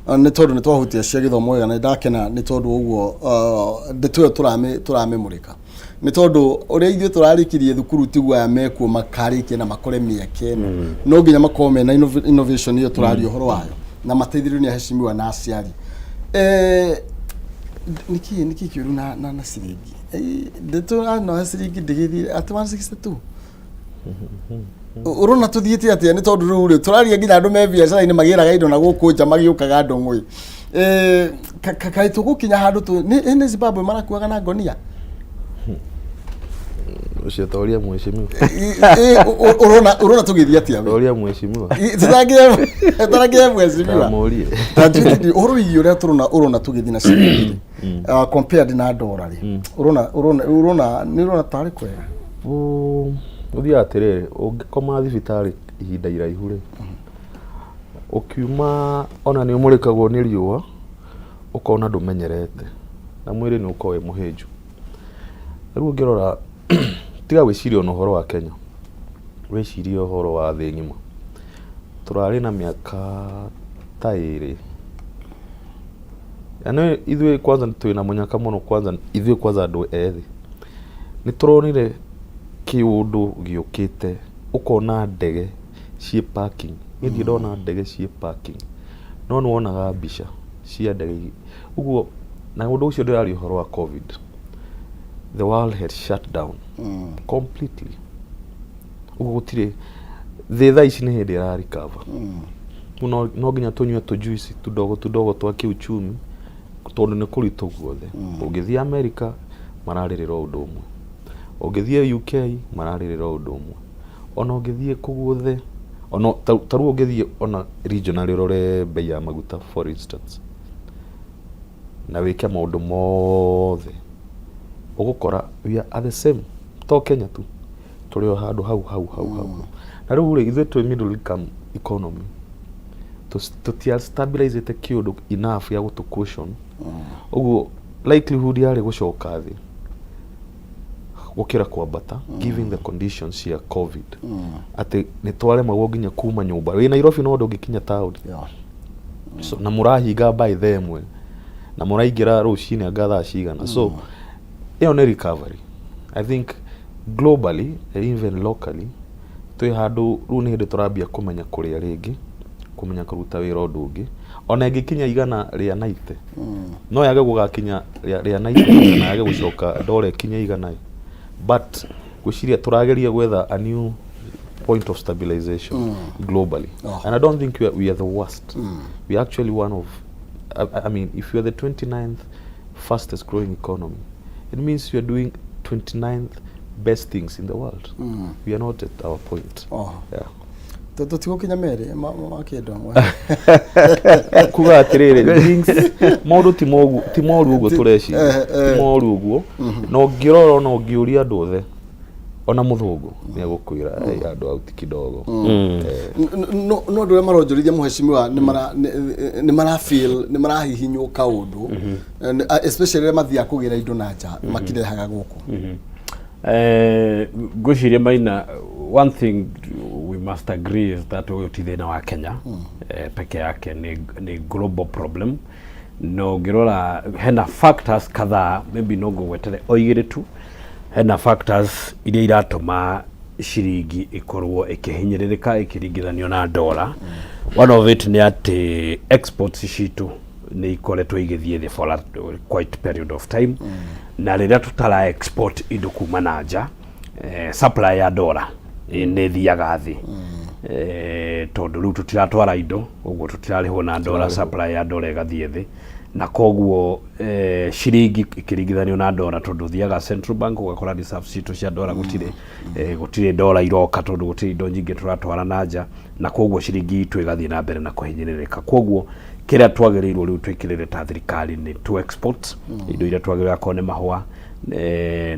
nĩ tondũ nĩ twahutia cia gĩthomo wega, na nĩ ndakena nĩ tondũ ũguo ndeto ĩyo tũramĩmũrĩka, nĩ tondũ ũrĩa ithuĩ tũrarĩkirie thukuru tiguo aya mekuo makarĩkia na makore mĩeke ĩno. No nginya makorwo mena innovation ĩyo tũraria ũhoro wayo na mateithĩrĩrio nĩ aheshimiwa na aciari. Nĩkĩ kĩũru na ciringi? Ndeto ano ya ciringi ndĩgĩthire atĩ 162, ũrona tũthiĩte atĩa? Nĩ tondũ rĩu rĩ tũraria nginya andũ me biacara-inĩ magĩraga indo na gũkũ nja magĩũkaga ndũng'ũ. Kaĩ tũgũkinya handũ nĩ Zimbabwe marakuaga na ngonia? Ũcio toria mheshimiwa. Ũrona tũgĩthiĩ atĩa we? Toria mheshimiwa. Tũtangĩe mheshimiwa. Ndamũrie. Ta njĩrĩrie ũhoro wĩgiĩ ũrĩa tũrona ũrona tũgĩthiĩ na ciringi rĩ, compared na ndora rĩ, ũrona nĩ ũrona tarĩ kwega? Ũthiaga atĩrĩrĩ, ũngĩkoma thibitarĩ ihinda iraihu rĩ, Ũkiuma ona nĩ ũmũrĩkagwo nĩ riũa, ũkona ndũmenyerete, na mwĩrĩ nĩ ũkoragwo wĩ mũhĩnju. Rĩu ũngĩrora, tiga gwĩciria ona ũhoro wa Kenya, wĩcirie ũhoro wa thĩ ng'ima. Tũrarĩ na mĩaka ta ĩrĩ. Na nĩ ithuĩ kwanza twĩna mũnyaka mũno, kwanza ithuĩ kwanza andũ ethĩ. Nĩ tũronire kĩũndũ gĩũkĩte, ũkona ndege ciĩ parking. Niĩ ndirĩ ndona ndege ciĩ parking, no nĩ wonaga mbica cia ndege. Ũguo, na ũndũ ũcio ndĩraria ũhoro wa COVID. The world had shut down completely. Ũguo gũtirĩ thĩ thaa ici nĩ hĩndĩ ĩra recover. Rĩu no nginya tũnyue tũjuici tudogo tudogo twa kĩuchumi, tondũ nĩ kũritũ guothe. Ũngĩthiĩ America mararĩrĩra o ũndũ ũmwe, ũngĩthiĩ UK mararĩrĩra o ũndũ ũmwe, ona ũngĩthiĩ kũ guothe, ona ta rĩu ũngĩthiĩ ona regionally ũrore bei ya maguta, for instance, na wĩke maũndũ mothe, ũgũkora we are the same. To Kenya tu, tũrĩ o handũ hau hau hau hau. Na rĩu rĩ, ithuĩ twĩ middle income economy, tũtia stabilizĩte kĩũndũ enough ya gũtũ cushion. Ũguo likelihood yarĩ gũcoka thĩ gũkĩra kwambata, given the conditions cia COVID, atĩ nĩ twaremagwo nginya kuma nyũmba. Wĩ Nairobi no ndũngĩkinya taũni. So, na mũrahinga by thaa 1 na mũraingĩra rũcinĩ anga thaa cigana. So ĩyo nĩ recovery. I think globally and even locally twĩ handũ rĩu nĩ hĩndĩ tũrambia kũmenya kũrĩa rĩngĩ, kũmenya kũruta wĩra. Ũndũ ũngĩ, ona ĩngĩkinya 190, no yage gũgakinya rĩa 90 kana yage gũcoka ndora ĩkinye 100, but gwĩciria tũrageria gwetha a new point of stabilization globally. And I don't think we are the worst. We are actually one of I mean, if you are the 29th fastest growing economy, it means you are doing 29th best things in the world. We are not at our point. Yeah. Tũtigũkinya merĩ ma kĩndũ. Kuga atĩrĩrĩ, things maũndũ ti moru ũguo tũreciria. Ti moru ũguo, na ũngĩrora ona ũngĩũria andũ othe, ona mũthũngũ nĩ egũkwĩra, "Hey, andũ auti kidogo." No andũ arĩa maronjorithia, mũheshimiwa, nĩ mara feel nĩ marahihinywo kaũndũ, especially rĩrĩa mathiaga kũgĩra indo na nja makirehaga gũkũ. Ngwĩciria Maina, one thing we must agree is that ũyũ ti thĩna wa Kenya peke yake, nĩ global problem. No ũngĩrora hena factors kadhaa, maybe no ngũgwetere o igĩrĩ tu. Hena factors iria iratũma ciringi ĩkorwo ĩkĩhinyĩrĩrĩka ĩkĩringithanio na dola. One of it nĩ atĩ exports citũ nĩ ikoretwo igĩthiĩ thĩ for a quite period of time, na rĩrĩa tũtara export indo kuma na nja, supply ya dola nĩ ĩthiaga thĩ, tondũ rĩu tũtiratwara indo, ũguo tũtirarĩhwo na dola, supply ya dola ĩgathiĩ thĩ, na koguo ciringi ĩkĩringithanio na dola, tondũ ũthiaga central bank ũgakora reserves citũ cia dola gũtirĩ, gũtirĩ dola iroka, tondũ gũtirĩ indo nyingĩ tũratwara na nja, na koguo ciringi itũ ĩgathiĩ na mbere na kũhinyĩrĩrĩka. Koguo kĩrĩa twagĩrĩirwo rĩu twĩkĩrĩre ta thirikari nĩ to export indo iria twagĩrĩirwo, akorwo nĩ mahũa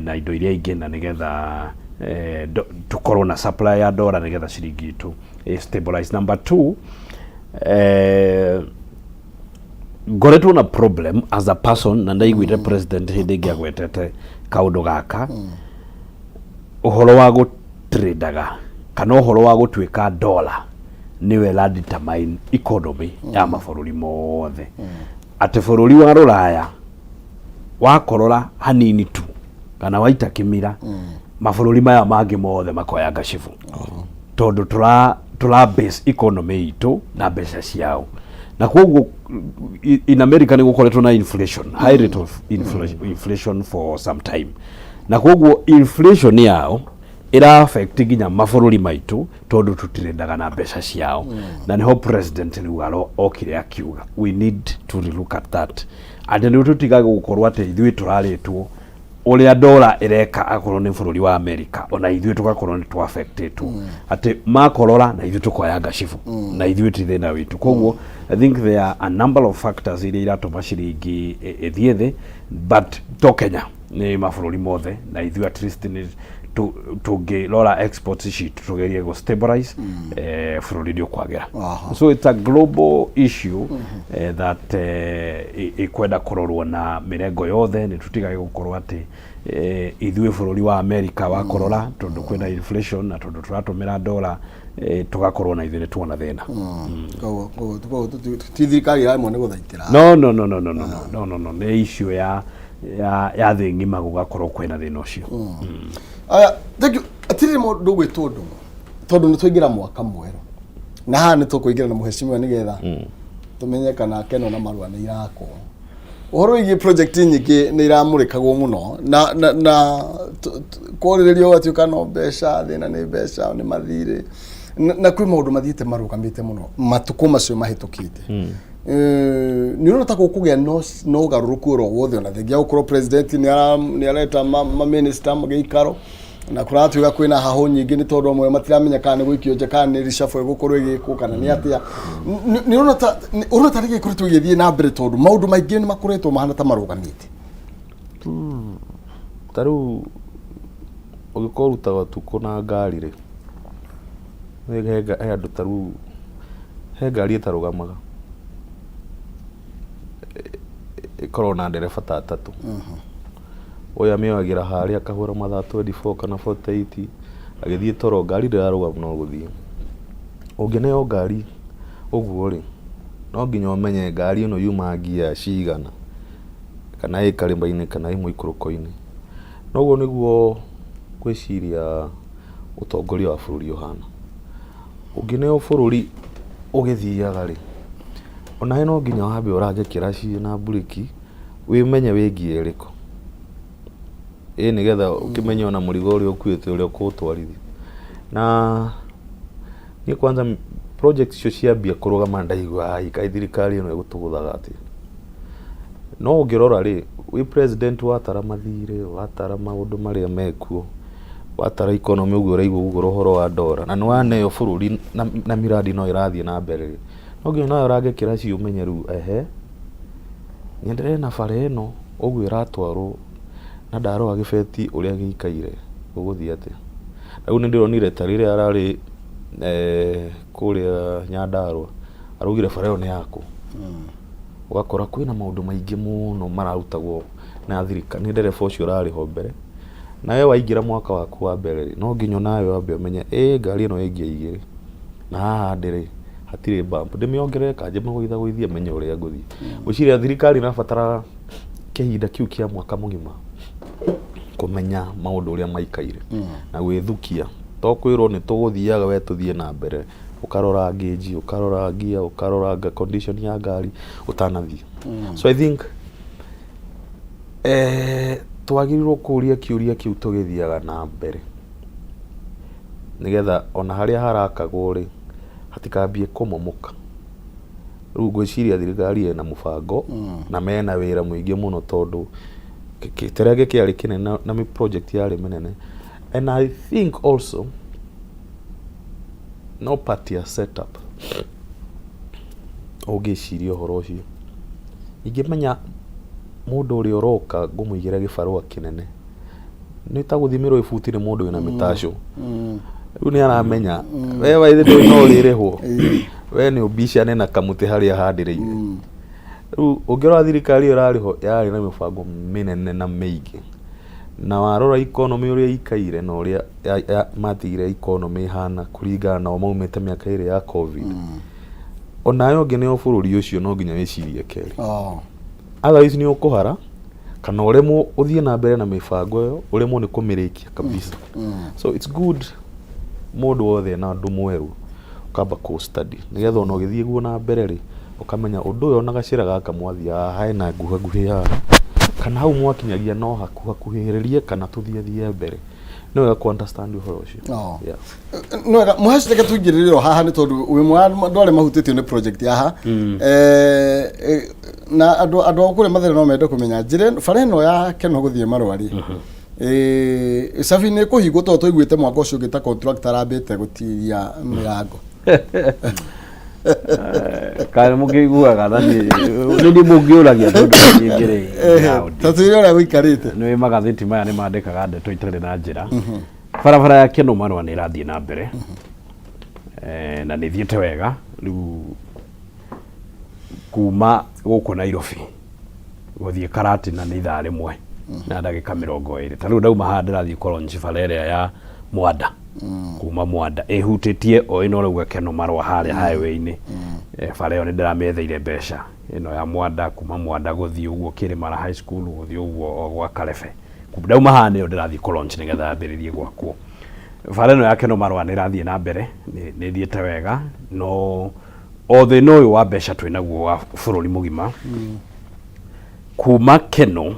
na indo iria ingĩ, na nĩgetha tũkorwo na supply ya dola, nĩgetha ciringi itũ ĩ stabilize. Number two, ngoretwo na problem as a person, na ndaiguire president hĩndĩ ĩngĩ agwetete kaũndũ gaka, ũhoro wa gũtrendaga kana ũhoro wa gũtuĩka dola nĩwe ĩra determine economy ya mabũrũri mothe, atĩ bũrũri wa rũraya wakorora hanini tu kana waita kĩmira, mabũrũri maya mangĩ mothe makoya ngacibu, tondũ tũra base economy itũ na mbeca ciao. Na koguo in America nĩ gũkoretwo na inflation, high rate of inflation for some time, na koguo inflation yao ĩra affect nginya mabũrũri maitũ, tondũ tũtirendaga na mbeca ciao. Na nĩho president rĩu okire akiuga we need to relook at that, atĩ nĩ tũtigage gũkorwo atĩ ithuĩ tũrarĩtwo ũrĩa dola ĩreka akorwo nĩ bũrũri wa America, ona ithuĩ tũgakorwo nĩ tũ affectetwo, atĩ makorora na ithuĩ tũkoya ngacibu, na ithuĩ ti thĩna witũ. Koguo I think there are a number of factors iria iratũma ciringi ĩthiĩ thĩ, but to Kenya, nĩ mabũrũri mothe, na ithuĩ at least nĩ Tũngĩrora exports citũ, tũgerie gũ stabilize, bũrũri nĩ ũkwagĩra. So it's a global issue that ĩkwenda kũrorwo na mĩrengo yothe. Nĩ tũtigage gũkorwo atĩ ithuĩ bũrũri wa America wa kũrora, tondũ kwĩna inflation na tondũ tũratũmĩra dola, tũgakorwo na ithuĩ nĩ tuona thĩna. Koguo ti thirikari ĩraremwo nĩ gũthaitĩra? No, no, no, no, no, no, no, no, no, nĩ issue ya thĩ ng'ima, gũgakorwo kwĩna thĩna ũcio. Aya, thank you. Atirĩ mũndũ ũgwĩtwo ndũng'ũ, tondũ nĩ twaingĩra mwaka mwerũ na haha nĩ tũkũingĩra na mũhecimiwa nĩgetha tũmenye kana Keno na Marua nĩ irakwo. Ũhoro wĩgiĩ project nyingĩ nĩ iramũrĩkagwo mũno na kwarĩrĩrio, ũgatuĩka no mbeca, thĩna nĩ mbeca, nĩ mathirĩ, na kwĩ maũndũ mathiĩte marũgamĩte mũno matukũ macio mahĩtũkĩte. Nĩ ũrona ta gũkũgĩa no ũgarũrũku oro wothe, ona thengia gũkorwo president nĩ areta ma minister gĩikaro, na kũratuĩka kwĩna hahũ nyingĩ, nĩ tondũ amwe matiramenya kana nĩ gũikio nja, kana nĩ reshuffle ĩgũkorwo ĩgĩkwo, kana nĩ atĩa? Nĩ ũrona ta rĩngĩ ĩkoretwo ĩgĩthiĩ na mbere, tondũ maũndũ maingĩ nĩ makoretwo mahana ta marũgamĩte? Ta rĩu ũngĩkorwo ũrutaga ũtukũ na ngari rĩ, he andũ, ta rĩu he ngari ĩtarũgamaga, ĩkoragwo na ndereba ta atatũ. Ũyũ amĩoyagĩra harĩa, akahũra mathaa 24 kana 48 agĩthiĩ toro, ngari ndĩrarũgama, no gũthiĩ. Ũngĩneo ngari ũguo rĩ, no nginya ũmenye ngari ĩno yuma ngia cigana, kana ĩ karĩma-inĩ kana ĩ mũikũrũko-inĩ. Noguo nĩguo ngwĩciria ũtongoria wa bũrũri ũhana. Ũngĩneo bũrũri ũgĩthiaga rĩ, onawe no nginya wambe ũrange kĩraci na mburĩki, wĩmenye wĩ ngia ĩrĩkũ ĩ, nĩgetha ũkĩmenye ona mũrigo ũrĩa ũkuĩte ũrĩa ũkũũtwarithia. Na niĩ kwanza project icio ciambia kũrũgama, ndaigua, "Ai, kaĩ thirikari ĩno ĩgũtũgũthaga atĩa?" No ũngĩrora rĩ, wĩ president, watara mathirĩ, watara maũndũ marĩa mekuo, watara economy ũguo ũraigua ũguo ũhoro wa ndora, na nĩ waneo bũrũri na miradi no ĩrathiĩ na mbere rĩ, no nginya nawe ũrange kĩraci, ũmenye rĩu, ehe, nyenderere na bara ĩno ũguo ĩratwarwo, na ndarora gĩbeti ũrĩa gĩikaire, gũgũthiĩ atĩa? Rĩu nĩ ndĩronire ta rĩrĩa ararĩ kũrĩa Nyandarũa, araugire bara ĩyo nĩ yakwo. Ũgakora kwĩna maũndũ maingĩ mũno mararutagwo na thirikari nĩ ndereba ũcio ũrarĩ ho mbere. Nawe waingĩra mwaka waku wa mbere rĩ, no nginya onawe wambe ũmenye ĩ ngari ĩno ĩ ngia igĩrĩ, na haha ndĩrĩ hatirĩ bump, ndĩmĩongerere kana ndĩmĩgũithagũithie, menye ũrĩa ngũthiĩ. Ngwĩciria thirikari ĩrabatara kĩhinda kĩu kĩa mwaka mũgima kũmenya maũndũ ũrĩa maikaire na gwĩthukia, to kwĩrwo nĩ tũgũthiaga, we tũthiĩ na mbere, ũkarora ngĩnji, ũkarora ngia, ũkarora condition ya ngari ũtanathiĩ. So I think twagĩrĩirwo kũria kĩũria kĩu tũgĩthiaga na mbere, nĩgetha ona harĩa harakagwo rĩ, hatikambie kũmomoka. Rĩu ngwĩciria thirikari ĩna mũbango na mena wĩra mũingĩ mũno, tondũ kĩrĩa kĩarĩ kĩnene na project yarĩ mĩnene. And I think also no part ya setup. Ũngĩciria ũhoro ũcio, ingĩmenya mũndũ ũrĩa ũroka ngũmũigĩra gĩbarũa kĩnene, nĩ ta gũthimĩrwo ibuti nĩ mũndũ wĩna mĩtacũ. Rĩu nĩ aramenya we waithĩ ndũĩ no ũrĩrĩhwo, we nĩ ũmbicane na kamũtĩ harĩa handĩrĩire. Rĩu ũngĩrora thirikari ĩyo ĩrarĩho yarĩ na mĩbango mĩnene na mĩingĩ, na warora economy ũrĩa ĩikaire na ũrĩa matigire economy ĩhana kũringana nao maumĩte mĩaka ĩrĩ ya COVID, onawe ũngĩneo bũrũri ũcio no nginya wĩcirie kerĩ. Otherwise nĩ ũkũhara kana ũremwo ũthiĩ na mbere na mĩbango ĩyo, ũremwo nĩ kũmĩrĩkia kabisa. So it's good mũndũ wothe na ũndũ mwerũ ũkamba kũ study, nĩgetha ona ũgĩthiĩ guo na mbere rĩ, ũkamenya ũndũ ũyũ ona gacĩra gaka mwathiaga hena nguha nguhĩ haha, kana hau mwakinyagia no hakuhakuhĩrĩrie, kana tũthiĩ thiĩ mbere. Nĩ wega ku understand ũhoro ũcio. Yeah. No wega mũheci, reke tũingĩrĩre o haha, nĩ tondũ wĩ mwa andũ arĩa mahutĩtio nĩ project ya haha. Na andũ a kũrĩa Mathĩra no mende kũmenya njĩra bara ĩno ya Keno gũthiĩ Marwari, cabi nĩ kũhingwo, tondũ twaiguĩte mwaka ũcio ũngĩ ta contractor arambĩte gũtiria mĩrango. Kana mũkĩiguaga na niĩ nĩ niĩ mũngĩũragia, tondũ nyingĩ rĩ Ta twĩre ũrĩa gũikarĩte. Nĩ magathĩti maya nĩ mandĩkaga ndeto itarĩ na njĩra. Barabara ya Keno Marũa nĩ ĩrathiĩ na mbere na nĩ ĩthiĩte wega rĩu kuma gũkũ Nairobi gũthiĩ Karatina nĩ ithaa rĩmwe na ndagĩka 20. Ta rĩu ndauma haha ndĩrathiĩ kũronji bara ĩrĩa ya Mwanda, kuma Mwanda ĩhutĩtie o ĩno rĩu Keno Marũa harĩa highway-inĩ. Bara ĩyo nĩ ndĩramĩetheire mbeca ĩno ya Mwanda, kuma Mwanda gũthiĩ ũguo Kĩrĩmara High School, gũthiĩ ũguo o gwa Karebe. Ndauma haha nĩyo ndĩrathiĩ kũ launch nĩgetha yambĩrĩrie gwakwo. Bara ĩno ya Keno Marũa nĩ ĩrathiĩ na mbere, nĩ ĩthiĩte wega, no o thĩna ũyũ wa mbeca twĩnaguo wa bũrũri mũgima, kuma Keno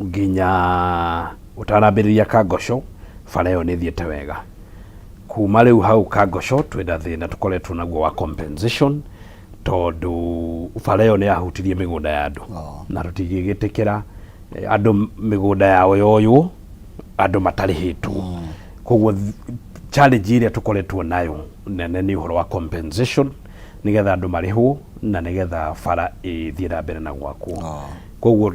nginya ũtanambĩrĩria Kangoco, bara ĩyo nĩ ĩthiĩte wega. Kuma rĩu hau Kangoco twĩna thĩna tũkoretwo naguo wa compensation, tondũ bara ĩyo nĩ yahutirie mĩgũnda ya andũ na tũtingĩgĩtĩkĩra andũ mĩgũnda yao yoywo andũ matarĩhĩtwo. Koguo challenge ĩrĩa tũkoretwo nayo nene nĩ ũhoro wa compensation, nĩgetha andũ marĩhwo na nĩgetha bara ĩthiĩ na mbere na gwakwo. Koguo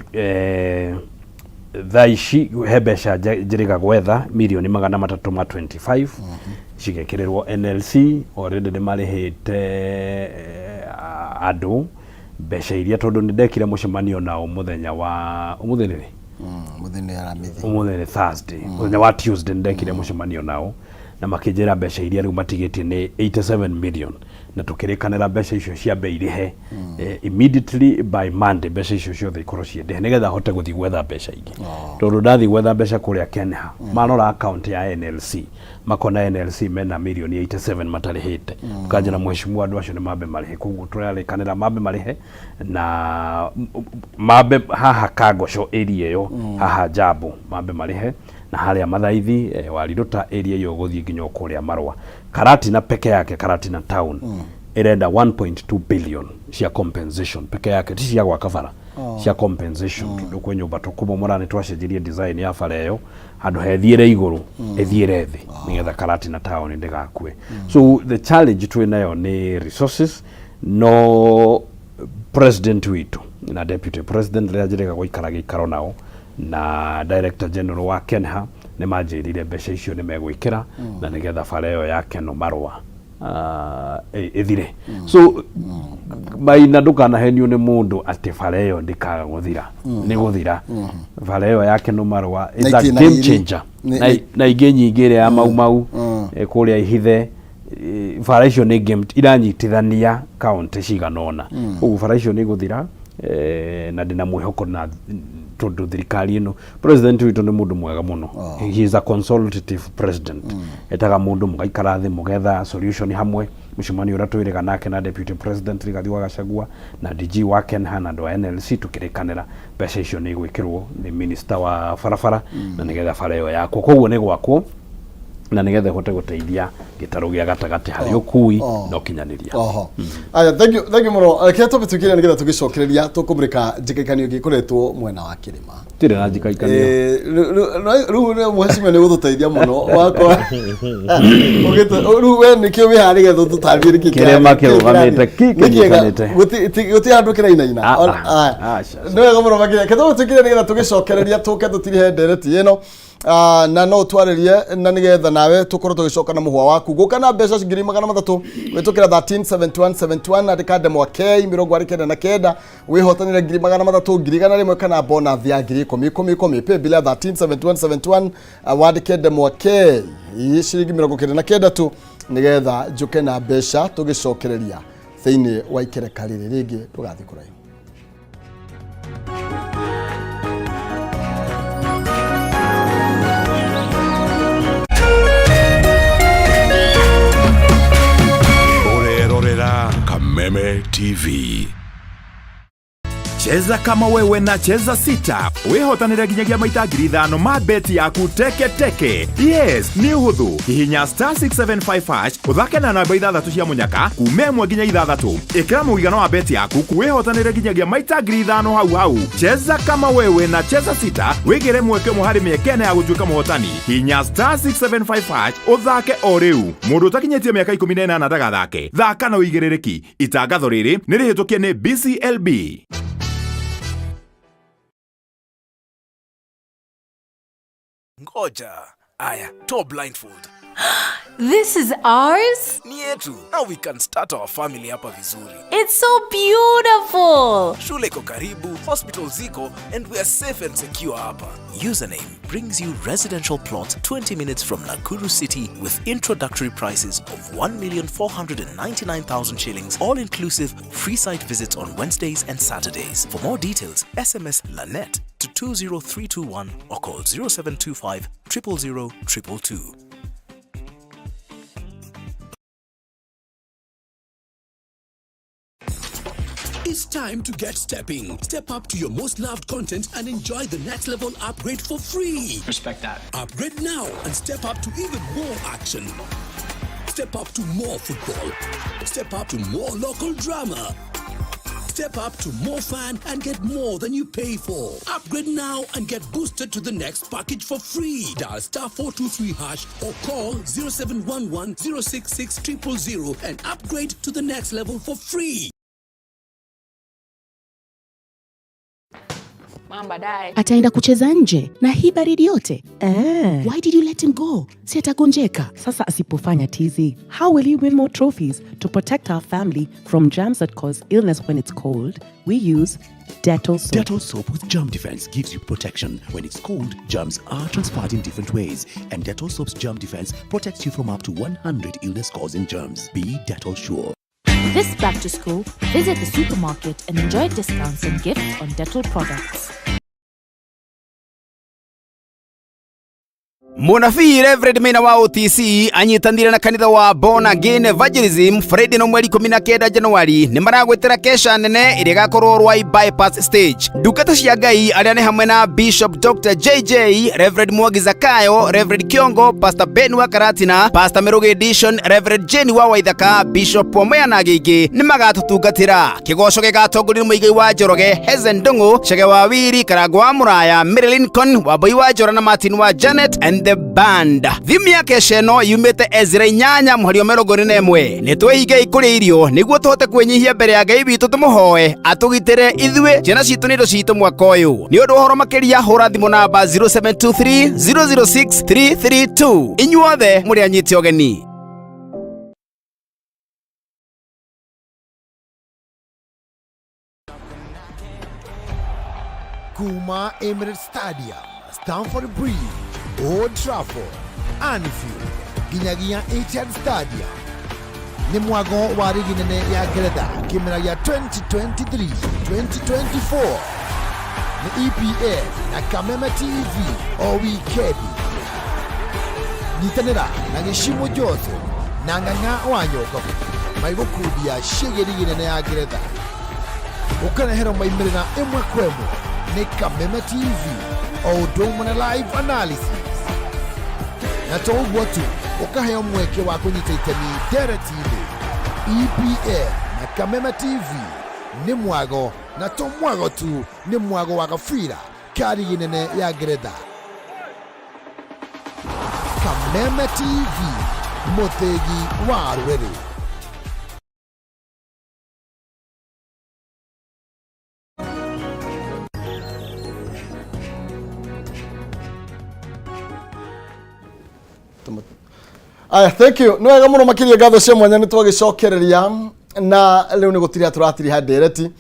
thaa ici he mbeca njĩrĩga gwetha mirioni 325 cigekĩrĩrwo NLC. Already nĩ marĩhĩte andũ mbeca iria, tondũ nĩ ndekire mũcemanio nao mũthenya wa ũmũthĩ nĩ rĩ? Mũthĩ nĩ Aramithi. Ũmũthĩ nĩ Thursday. Mũthenya wa Tuesday nĩ ndekire mũcemanio nao na makĩnjĩra mbeca iria rĩu matigĩtie nĩ 87 million, na tũkĩrĩkanĩra mbeca icio ciambe irĩhe immediately by Monday, mbeca icio ciothe ikorwo ciĩ ndĩhe nĩgetha hote gũthiĩ gwetha mbeca ingĩ, tondũ ndathiĩ gwetha mbeca kũrĩa Kenha, marora account ya NLC makona NLC mena mirioni 87 matarĩhĩte. Kanjĩra, mheshimiwa, andũ acio nĩ mambe marĩhe. Koguo tũrarĩkanĩra mambe marĩhe na mambe haha Kangoco area ĩyo, haha Jambo mambe marĩhe, na harĩa Mathaithi, Wariruta area ĩyo gũthiĩ nginya o kũrĩa Marũa Karatina peke yake. Karatina town ĩrenda 1.2 billion cia compensation peke yake, ti cia gwaka bara, cia compensation, tondũ kwĩ nyũmba tũkũmomora. Nĩ twacenjirie design ya bara ĩyo, handũ hethiĩre igũrũ ĩthiĩre thĩ, nĩgetha Karatina town ndĩgakue. So the challenge twĩ nayo nĩ resources, no president witũ na deputy president, rĩrĩa njĩrĩga gũikara gĩikaro nao na director general wa Kenha, nĩ manjĩrire mbeca icio nĩ megwĩkĩra na nĩgetha bara ĩyo ya Keno Marũa ĩthire. So Maina, ndũkanahenio nĩ mũndũ atĩ bara ĩyo ndĩkaga gũthira. Nĩ gũthira bara ĩyo ya Keno Marũa. It's a Na game igĩrĩ. changer. Na ingĩ nyingĩ ĩrĩa ya Mau Mau, kũrĩa Ihithe, bara icio nĩ game iranyitithania kaunti cigana ũna. Ũguo bara icio nĩ igũthira, na ndĩna mwĩhoko na tondũ thirikari ĩno, president witũ nĩ mũndũ mwega mũno. He is a consultative president, etaga mũndũ mũgaikara thĩ mũgetha solution hamwe. Mũcemanio ũrĩa twĩrĩga nake na deputy president Rigathi wa Gachagua na DG wa Kenha na andũ a NLC, tũkĩrĩkanĩra mbeca icio nĩ igwĩkĩrwo nĩ minister wa barabara na nĩgetha bara ĩyo yakwo. Koguo nĩ gwakwo na nĩgetha ĩhote gũteithia gĩtarũ gĩa gatagatĩ harĩ ũkui na ũkinyanĩria. Oho. Aya, thank you, thank you mũno. Reke twambe twĩkĩre nĩgetha tũgĩcokereria tũkũmũrĩka njĩkaikanio ĩngĩ ĩkoretwo mwena wa kĩrĩma. Tirĩ na njikaikanio. Rĩu rĩu mheshimiwa nĩ gũtũteithia mũno wakwa. Rĩu we nĩkĩo wĩ haha nĩgetha ũtũtarĩrie nĩkĩ Kĩrĩma kĩrũgamĩte ki kĩnyitanĩte. Gũtirĩ handũ kĩrainaina. Ah, ah. Aca. Nĩ wega mũno makĩria. Reke twambe twĩkĩre nĩgetha tũgĩcokereria tũke tũtirihe ndereti ĩno. Na no twarĩrie na nĩgetha nawe tũkorwo tũgĩcoka na mũhwa waku gũka na mbeca 300,000 gwĩtũkĩra 137171, andĩka ndemwa K 99 wĩhotanĩre 300,000, 100,000 kana bonus ya ngiri ikũmi ikũmi ikũmi. Pay bill ya 137171, wandĩke ndemwa K, ciringi 99 tu, nĩgetha njũke na mbeca tũgĩcokereria thĩinĩ wa ikereka rĩrĩ rĩngĩ. Ndũgathiĩ kũraihu. Ũrerorera Kameme TV. Cheza kama wewe na Cheza Sita wĩhotanĩre nginyagia maita 5,000 ma beti yaku teke teke. Yes, nĩ ũhũthũ. Hihinya star 675 hash, ũthake na namba ithathatũ cia mũnyaka kuma 1 nginya 6. Ĩkĩra mũigana wa beti yaku wĩhotanĩre nginyagia maita 5,000 hau hau. Cheza kama wewe na Cheza Sita wĩgĩre mweke ũmwe harĩ mĩeke 4 ya gũtuĩka mũhotani. Hinya star 675 hash ũthake o rĩu. Mũndũ ũtakinyĩtie mĩaka 18 ndagathake. Thaka na ũigĩrĩrĩki. Itangatho rĩrĩ nĩ rĩhĩtũkie nĩ BCLB. Ngoja. Aya, toa blindfold. This is ours? Ni yetu. Now we can start our family hapa vizuri. It's so beautiful. Shule iko karibu, hospital ziko, and we are safe and secure hapa. Username brings you residential plot 20 minutes from Nakuru City with introductory prices of 1,499,000 shillings, all inclusive, free site visits on Wednesdays and Saturdays. For more details, SMS LANET to 20321 or call 0725 000 222. It's time to get stepping. Step up to your most loved content and enjoy the next level upgrade for free. Respect that. Upgrade now and step up to even more action. Step up to more football. Step up to more local drama. Step up to more fun and get more than you pay for. Upgrade now and get boosted to the next package for free. Dial star 423 hash or call 0711 066 000 and upgrade to the next level for free. Mama baadaye. Ataenda kucheza nje na hii baridi yote eh. Why did you let him go? Si atagonjeka. Sasa asipofanya tizi, how will he win more trophies? To protect our family from germs that cause illness when it's cold, we use Dettol soap. Dettol soap with germ defense gives you protection. When it's cold, germs are transferred in different ways, and Dettol soap's germ defense protects you from up to 100 illness-causing germs. Be Dettol sure. This back to school, visit the supermarket and enjoy discounts and gifts on Dettol products. Mũnabii Reverend Maina wa OTC anyitanire na kanitha wa Born Again Evangelism Friday no mweri 19 Januari nĩ maragwĩtĩra kesha nene ĩrĩa ĩgakorwo Ruai Bypass Stage. Ndungata cia Ngai arĩa nĩ hamwe na Bishop Dr. JJ, Reverend Mwangi Zakayo, Reverend Kiongo, Pastor Ben wa Karatina, Pastor Mirugi Edition, Reverend Jane wa Waithaka, Bishop Wamaya na angĩ aingĩ nĩ magatũtungatĩra. Kĩgoco gĩgatongorio nĩ Mũigai wa Njoroge, Hezen Ndung'u, Chege wa Wiri, Karango wa Mũraya, Mary Lincoln, Wambui wa Njora na Martin wa Janet and the band. Thimu ya kesha ĩno yumĩte Ezra 8 mũhari wa 41. Nĩ twĩhingei kũrĩa irio nĩguo tũhote kwĩnyihia mbere ya Ngai witũ tũmũhoe atũgitĩre ithuĩ ciana citũ na indo citũ mwaka ũyũ. Nĩ ũndũ wa ũhoro makĩria hũra thimũ namba 0723 006 332. Inyuothe mũrĩ anyite ũgeni. Kuma Emirates Stadium, Stamford Bridge, Old Trafford, Anfield, nginyagia Etihad Stadium. Nĩ mwago wa rigi nene ya Ngeretha kĩmera gĩa 2023-2024 nĩ EPL na Kameme TV o wikendi. Nyitanĩra na Gĩcimo Joseph na Ng'ang'a wa Nyokabu magĩgũkundia ciĩgiĩ rigi nene ya Ngeretha ũkareherwo maimĩrĩra ĩmwe kwa ĩmwe nĩ Kameme TV o ũndũ ũmwe na live analysis na to ũguo tu ũkaheo mweke wa kũnyita itemi ndereti-inĩ. EPL na Kameme TV nĩ mwago na to mwago tu, nĩ mwago wa gabira ka rigi nene ya Ngeretha. Kameme TV, mũthĩgi wa rũrĩrĩ. Aya, thank you. Nĩ wega mũno makĩria ngatho cia mwanya nĩ twagĩcokereria na rĩu nĩ gũtiria tũratiriha ndereti.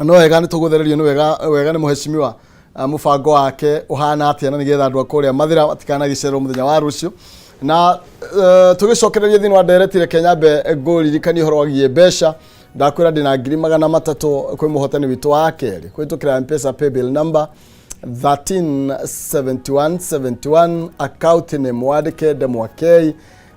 No wega nĩ tũgũthererio nĩ wega wega nĩ mũhecimiwa mũbango wake ũhana atĩa na nĩgetha andũ a kũrĩa Mathĩra matikanagĩcererwo mũthenya wa rũciũ. Na tũgĩcokereria thĩinĩ wa ndereti reke nyambe ngũririkanie ũhoro wagiĩ mbeca. Ndakwĩra ndĩna 300,000 kwĩ mũhotani witũ wa kerĩ kũhĩtũkĩra M-Pesa paybill number 137171 account nĩ mwandĩke ndemwa K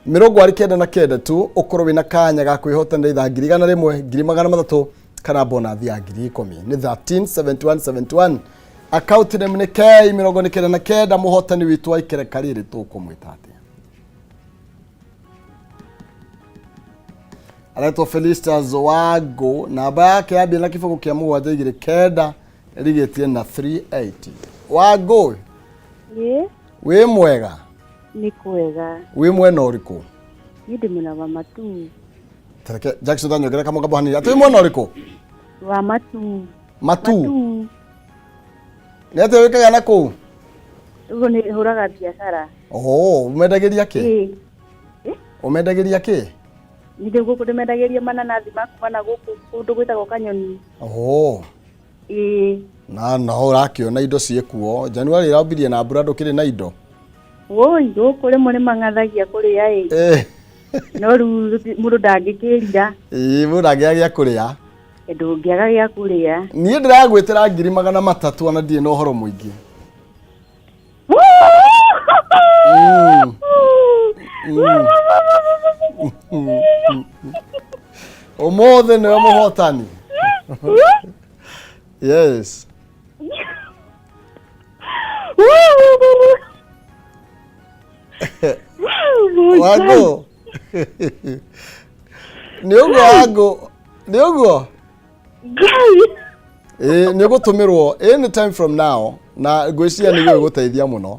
99 tu ũkorwo wĩna kanya ga kwĩhotanĩra ithaa 100,000 300,000 kana bonathi ya 10,000 nĩ 137171 account name nĩ K 99 mũhotani witũ wa ikereka rĩrĩ tũkũmwĩta atĩa? Aretwo Felicitas Wago, namba yake yambia na kĩbũgũ kĩa 7 2 9 ĩrigĩtie na 380. Wago, Ĩĩ, wĩ mwega? Nĩ kwega. Wĩ mwena ũrĩkũ? Niĩ ndĩ mwena wa Matuu. Tareke Jackson tanyongere kamũgambo hanini. Atĩ wĩ mwena ũrĩkũ? Wa Matuu. Matuu. Nĩ atĩa wĩkaga na kũu? Ũguo nĩ hũraga biacara. Oh, ũmendagĩria kĩ? Ĩĩ. Ũmendagĩria kĩ? Nĩ gũkũ ndĩmendagĩria mananathi ma kuma na gũkũ kũndũ gwĩtagwo Kanyoni. Oh, Ĩĩ. na no ũrakĩona indo ciĩkuo. Januari ĩrambirie na mbura ndũkĩrĩ na indo. Woi, gũkũ rĩmwe nĩ mang'athagia kũrĩa ĩ. No rĩu mũndũ ndangĩkĩrira. Ĩĩ, mũndũ angĩaga gĩa kũrĩa. Ndũngĩaga gĩa kũrĩa. Niĩ ndĩragwĩtĩra 300,000 ona ndirĩ na ũhoro mũingĩ. Ũmũthĩ nĩwe mũhotani. Yes. Wangũ. Nĩ ũguo Wangũ. Nĩ ũguo? Ĩĩ nĩ ũgũtũmĩrwo any time from now na ngwĩciria nĩ gũgũteithia mũno.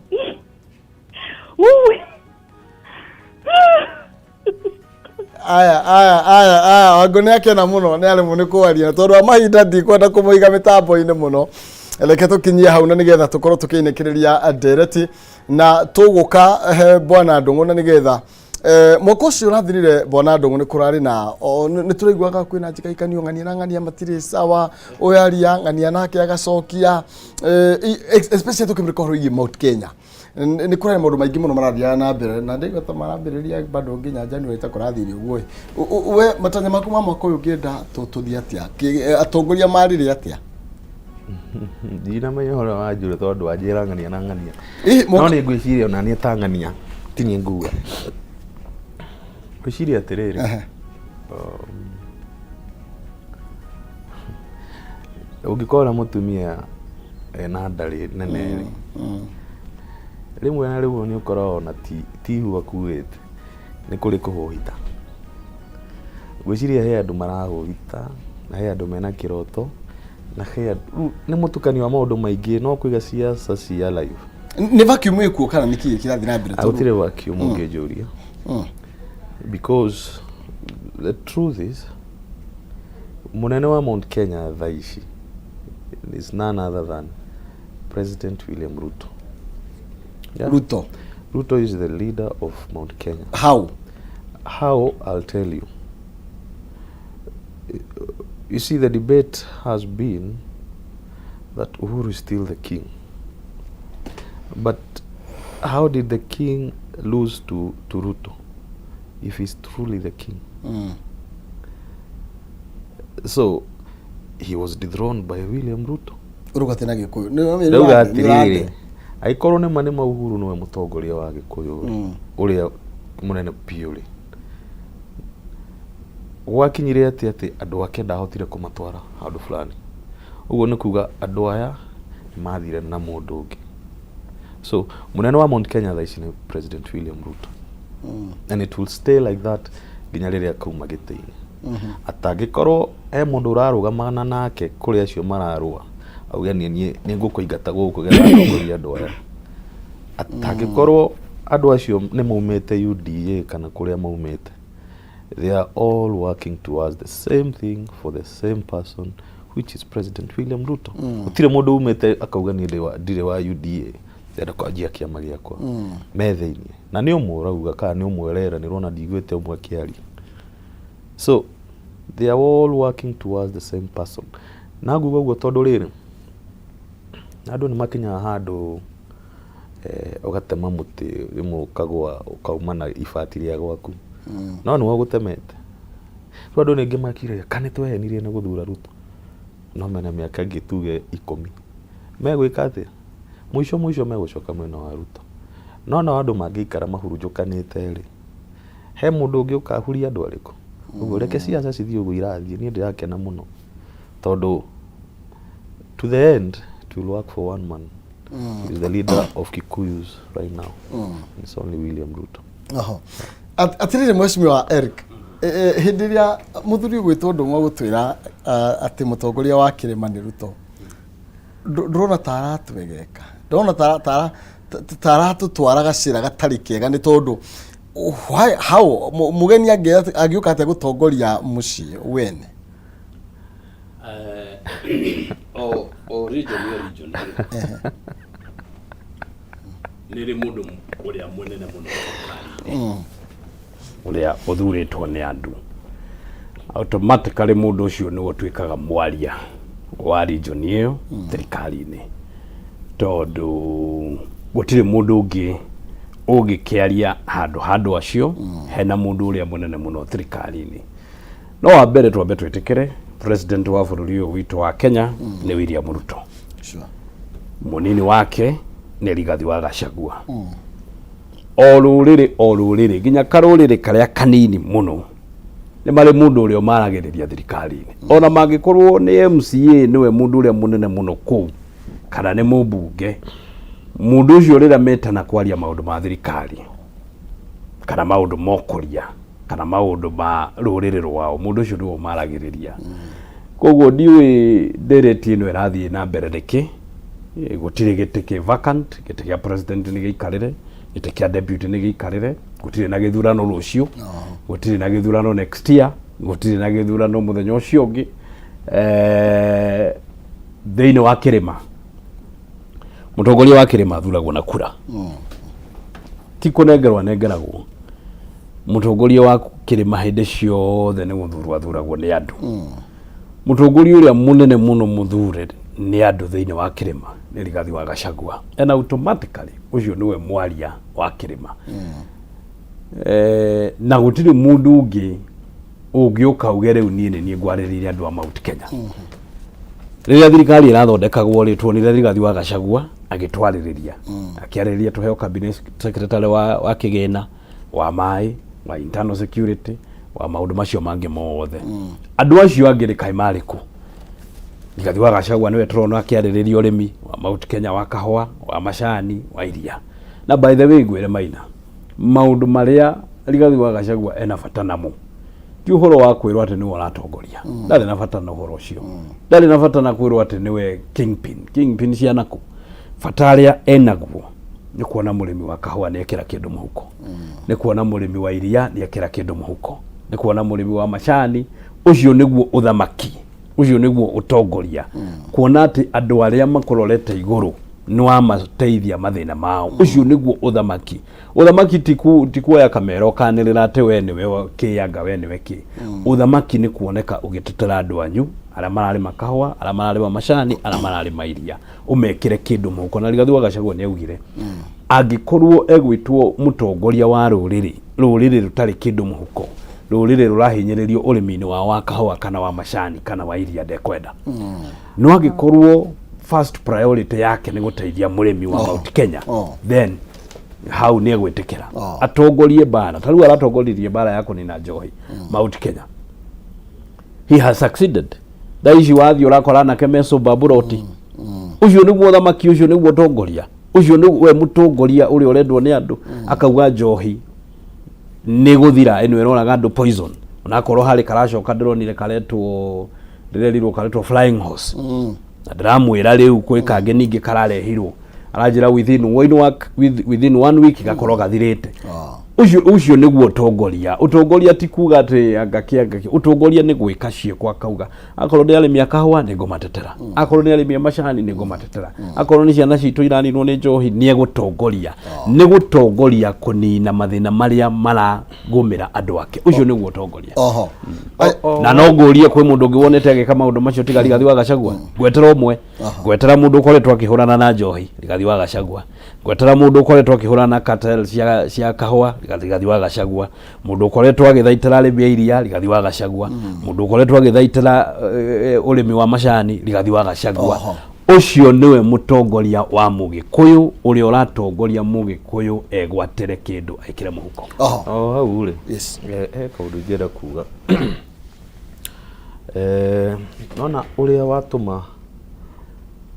Aya aya aya aya Wangũ nĩ akena mũno nĩ aremwo nĩ kwaria na tondũ wa mahinda ndikwenda kũmũiga mĩtambo-inĩ mũno reke tũkinyie hau na nĩgetha tũkorwo tũkĩinĩkĩrĩria ndereti na tũgũka he bwana Ndũng'ũ na nĩgetha mwaka ũcio ũrathirire bwana Ndũng'ũ nĩ kũrarĩ na nĩ tũraiguaga kwĩna njĩkaikanio ng'ania na ng'ania matirĩ sawa ũyũ aria ng'ania nake agacokia especially tũkĩmũrĩka ũhoro wĩgiĩ Mount Kenya nĩ kũrarĩ maũndũ maingĩ mũno marathiaga na mbere na ndaigua ta marambĩrĩria bado nginya January ta kũrathire ũguo ĩ. We matanya maku ma mwaka ũyũ ũngĩenda tũthiĩ atĩa? Atongoria marire atĩa? Ndinamenya ũhoro wa njũrĩ tondũ wanjĩra ng'ania na ng'ania. Ĩ, No nĩ ngwĩciria ona niĩ ta ng'ania ti niĩ nguga. Ngwĩciria atĩrĩrĩ, ũngĩkorwo na mũtumia ena ndarĩ nene rĩ, rĩmwe na rĩmwe nĩ ũkoraga ona ti ihu akuĩte, nĩ kũrĩ kũhũhita. Ngwĩciria he andũ marahũhita na he andũ mena kĩroto na he andũ, rĩu nĩ mũtukanio wa maũndũ maingĩ no kũiga ciaca cia live. Nĩ vacuum ĩkuo kana nĩ kĩĩ kĩrathiĩ na mbere? Ah, gũtirĩ vacuum ũngĩnjũria. Because the truth is mũnene wa Mount Kenya thaa ici is none other than President William Ruto. Yeah? Ruto. Ruto is the leader of Mount Kenya. How? How, I'll tell you. You see, the debate has been that Uhuru is still the king. But how did the king lose to Ruto if he's truly the king? So he was dethroned by William Ruto. Ũrũgate na Gĩkũyũ. Ndauga atĩrĩrĩ, angĩkorwo nĩma nĩma Uhuru nĩwe mũtongoria wa Gĩkũyũ rĩ, ũrĩa mũnene biũ rĩ, gwakinyire atĩ atĩ andũ ake ndahotire kũmatwara handũ fulani. Ũguo nĩ kuga andũ aya nĩ mathire na mũndũ ũngĩ. So mũnene wa Mount Kenya thaa ici nĩ President William Ruto. And it will stay like that nginya rĩrĩa akauma gĩtĩ-inĩ. Atangĩkorwo he mũndũ ũrarũgamana nake kũrĩ acio mararũa, auge niĩ niĩ nĩ ngũkũingata gũkũ getha ndongorie andũ aya. Atangĩkorwo andũ acio nĩ maumĩte UDA kana kũrĩa maumĩte, they are all working towards the same thing for the same person, which is President William Ruto. Gũtirĩ mũndũ umĩte akauga niĩ ndirĩ wa UDA ndĩrenda kwanjia kĩama gĩakwa. Me thĩiniĩ na nĩ ũmwe ũrauga kana nĩ ũmwe ũreranĩrwo na ndiguĩte ũmwe akĩaria. So they are all working towards the same person. Na nguga ũguo tondũ rĩrĩ, andũ nĩ makinyaga handũ ũgatema mũtĩ rĩmwe ũkagũa ũkauma na ibati rĩa gwaku. No nĩwe ũgũtemete. Rĩu andũ ningĩ makiragia kana nĩ twehenirie nĩ gũthura Ruto. No mena mĩaka ĩngĩ tuge 10. Megwĩka atĩa? Mũico mũico megũcoka mwena wa Ruto. No nao andũ mangĩikara mahurunjũkanĩte rĩ, he mũndũ ũngĩ ũkahuria andũ arĩkũ? Ũguo reke ciaca cithiĩ ũguo irathiĩ, niĩ ndĩrakena mũno. Tondũ to the end it will work for one man. He is the leader of Kikuyus right now. It's only William Ruto. Oho. Atĩrĩrĩ Mheshimiwa Eric, hĩndĩ ĩrĩa mũthuri ũgwĩtwo Ndũng'ũ agũtwĩra atĩ mũtongoria wa kĩrĩma nĩ Ruto, ndũrona ta aratwegeka, ndũrona ta aratũtwara gacĩra gatarĩ kega nĩ tondũ why, how mũgeni angĩũka atĩa gũtongoria mũciĩ wene? O region o region rĩ. Nĩ rĩ mũndũ ũrĩa mũnene mũno thirikari-inĩ ũrĩa ũthurĩtwo nĩ andũ, automatically mũndũ ũcio nĩwe ũtuĩkaga mwaria wa region ĩyo thirikari-inĩ, tondũ gũtirĩ mũndũ ũngĩ ũngĩkĩaria handũ ha andũ acio hena mũndũ ũrĩa mũnene mũno thirikari-inĩ. No wa mbere twambe twĩtĩkĩre president wa bũrũri ũyũ witũ wa Kenya nĩ William Ruto. Mũnini wake nĩ Rigathi wa Gachagua. O rũrĩrĩ o rũrĩrĩ, nginya karũrĩrĩ karĩa kanini mũno, nĩ marĩ mũndũ ũrĩa ũmaragĩrĩria thirikari-inĩ. Ona mangĩkorwo nĩ MCA nĩwe mũndũ ũrĩa mũnene mũno kũu, kana nĩ mũmbunge, mũndũ ũcio rĩrĩa metana kwaria maũndũ ma thirikari kana maũndũ ma ũkũria kana maũndũ ma rũrĩrĩ rwao, mũndũ ũcio nĩwe ũmaragĩrĩria. Koguo ndiũĩ ndereti ĩno ĩrathiĩ na mbere nĩkĩ. Gũtirĩ gĩtĩ kĩ vacant, gĩtĩ kĩa president nĩ gĩikarĩre, gĩtĩ kĩa deputy nĩ gĩikarĩre, gũtirĩ na gĩthurano rũciũ, gũtirĩ na gĩthurano next year, gũtirĩ na gĩthurano mũthenya ũcio ũngĩ. Thĩinĩ wa kĩrĩma, mũtongoria wa kĩrĩma athuragwo na kura, ti kũnengerwo anengeragwo. Mũtongoria wa kĩrĩma hĩndĩ ciothe nĩ gũthurwo athuragwo nĩ andũ. Mũtongoria ũrĩa mũnene mũno mũthure nĩ andũ thĩinĩ wa kĩrĩma nĩ Rigathi wa Gachagua, and automatically ũcio nĩwe mwaria wa kĩrĩma. Na gũtirĩ mũndũ ũngĩ ũngĩũka uge rĩu niĩ nĩ niĩ ngwarĩrĩire andũ a Mount Kenya. Rĩrĩa thirikari ĩrathondekagwo rĩ, tuonire Rigathi wa Gachagua agĩtwarĩrĩria, akĩarĩrĩria tũheo cabinet secretary wa kĩgĩna, wa maĩ, wa internal security, wa maũndũ macio mangĩ mothe. Andũ acio angĩ rĩ, kaĩ marĩ kũ? Rigathi wa Gachagua nĩwe tũrona akĩarĩrĩria ũrĩmi wa Mount Kenya, wa kahũa, wa macani, wa iria. Na by the way, ngwĩre Maina, maũndũ marĩa Rigathi wa Gachagua ena bata namo ti ũhoro wa kwĩrwo atĩ nĩwe ũratongoria. Ndarĩ na bata na ũhoro ũcio, ndarĩ na bata na kwĩrwo atĩ nĩwe kingpin. Kingpin cianakũ? Bata arĩa enaguo nĩ kuona mũrĩmi wa kahũa nĩ ekĩra kĩndũ mũhuko, nĩ kuona mũrĩmi wa iria nĩ ekĩra kĩndũ mũhuko, nĩ kuona mũrĩmi wa macani. Ũcio nĩguo ũthamaki, ũcio nĩguo ũtongoria, kuona atĩ andũ arĩa makũrorete igũrũ nĩ wamateithia mathĩna mao. Ũcio nĩguo ũthamaki. Ũthamaki ti kuoya kamera ũkanĩrĩra atĩ we nĩwe kĩ, anga we nĩwe kĩ. Ũthamaki nĩ kuoneka ũgĩtetera andũ anyu arĩa mararĩma kahũa, arĩa mararĩma macani, arĩa mararĩma iria, ũmekĩre kĩndũ mũhuko. Na Rigathi wa Gachagua nĩ augire angĩkorwo egwĩtwo mũtongoria wa rũrĩrĩ, rũrĩrĩ rũtarĩ kĩndũ mũhuko, rũrĩrĩ rũrahinyĩrĩrio ũrĩmi-inĩ wao wa kahũa kana wa macani kana wa iria, ndekwenda. No angĩkorwo first priority yake nĩ gũteithia mũrĩmi wa Mount Kenya, then hau nĩ egwĩtĩkĩra atongorie mbara. Ta rĩu aratongoririe mbara ya kũnina njohi Mount Kenya, he has succeeded. Thaa ici wathiĩ ũrakora anake me sober buroti. Ũcio nĩguo ũthamaki, ũcio nĩguo ũtongoria, ũcio nĩwe mũtongoria ũrĩa ũrendwo nĩ andũ. Akauga njohi nĩ gũthira, ĩno ĩroraga andũ poison. Onakorwo harĩ karacoka, ndĩronire karetwo, ndĩrerirwo karetwo Flying Horse, na ndĩramwĩra rĩu kwĩ kangĩ ningĩ kararehirwo, aranjĩra within one week gakorwo gathirĩte. Ũcio nĩguo ũtongoria. Ũtongoria ti kuga atĩ anga kĩ, anga kĩ. Ũtongoria nĩ gwĩka ciĩko, akauga akorwo nĩ arĩmi a kahũa nĩ ngũmatetera, akorwo nĩ arĩmi a macani nĩ ngũmatetera, akorwo nĩ ciana citũ iraninwo nĩ njohi nĩ egũtongoria, nĩ gũtongoria kũnina mathĩna marĩa maragũmĩra andũ ake. Ũcio nĩguo ũtongoria. Oho. Na no ngũrie, kwĩ mũndũ ũngĩ wonete agĩka maũndũ macio tiga Rigathi wa Gachagua? Ngwetera ũmwe. Ngwetera mũndũ ũkoretwo akĩhũrana na njohi, Rigathi wa Gachagua. Ngwetera mũndũ ũkoretwo akĩhũrana na cartel cia kahũa, Rigathi wa Gachagua. Mũndũ ũkoretwo agĩthaitĩra arĩmi a iria, Rigathi wa Gachagua. Mũndũ ũkoretwo agĩthaitĩra ũrĩmi wa macani, Rigathi wa Gachagua. Ũcio nĩwe mũtongoria wa Mũgĩkũyũ ũrĩa ũratongoria Mũgĩkũyũ egwatĩre kĩndũ ekĩre mũhuko. O hau rĩ, he kaũndũ ingĩenda kuga. Nona ũrĩa watũma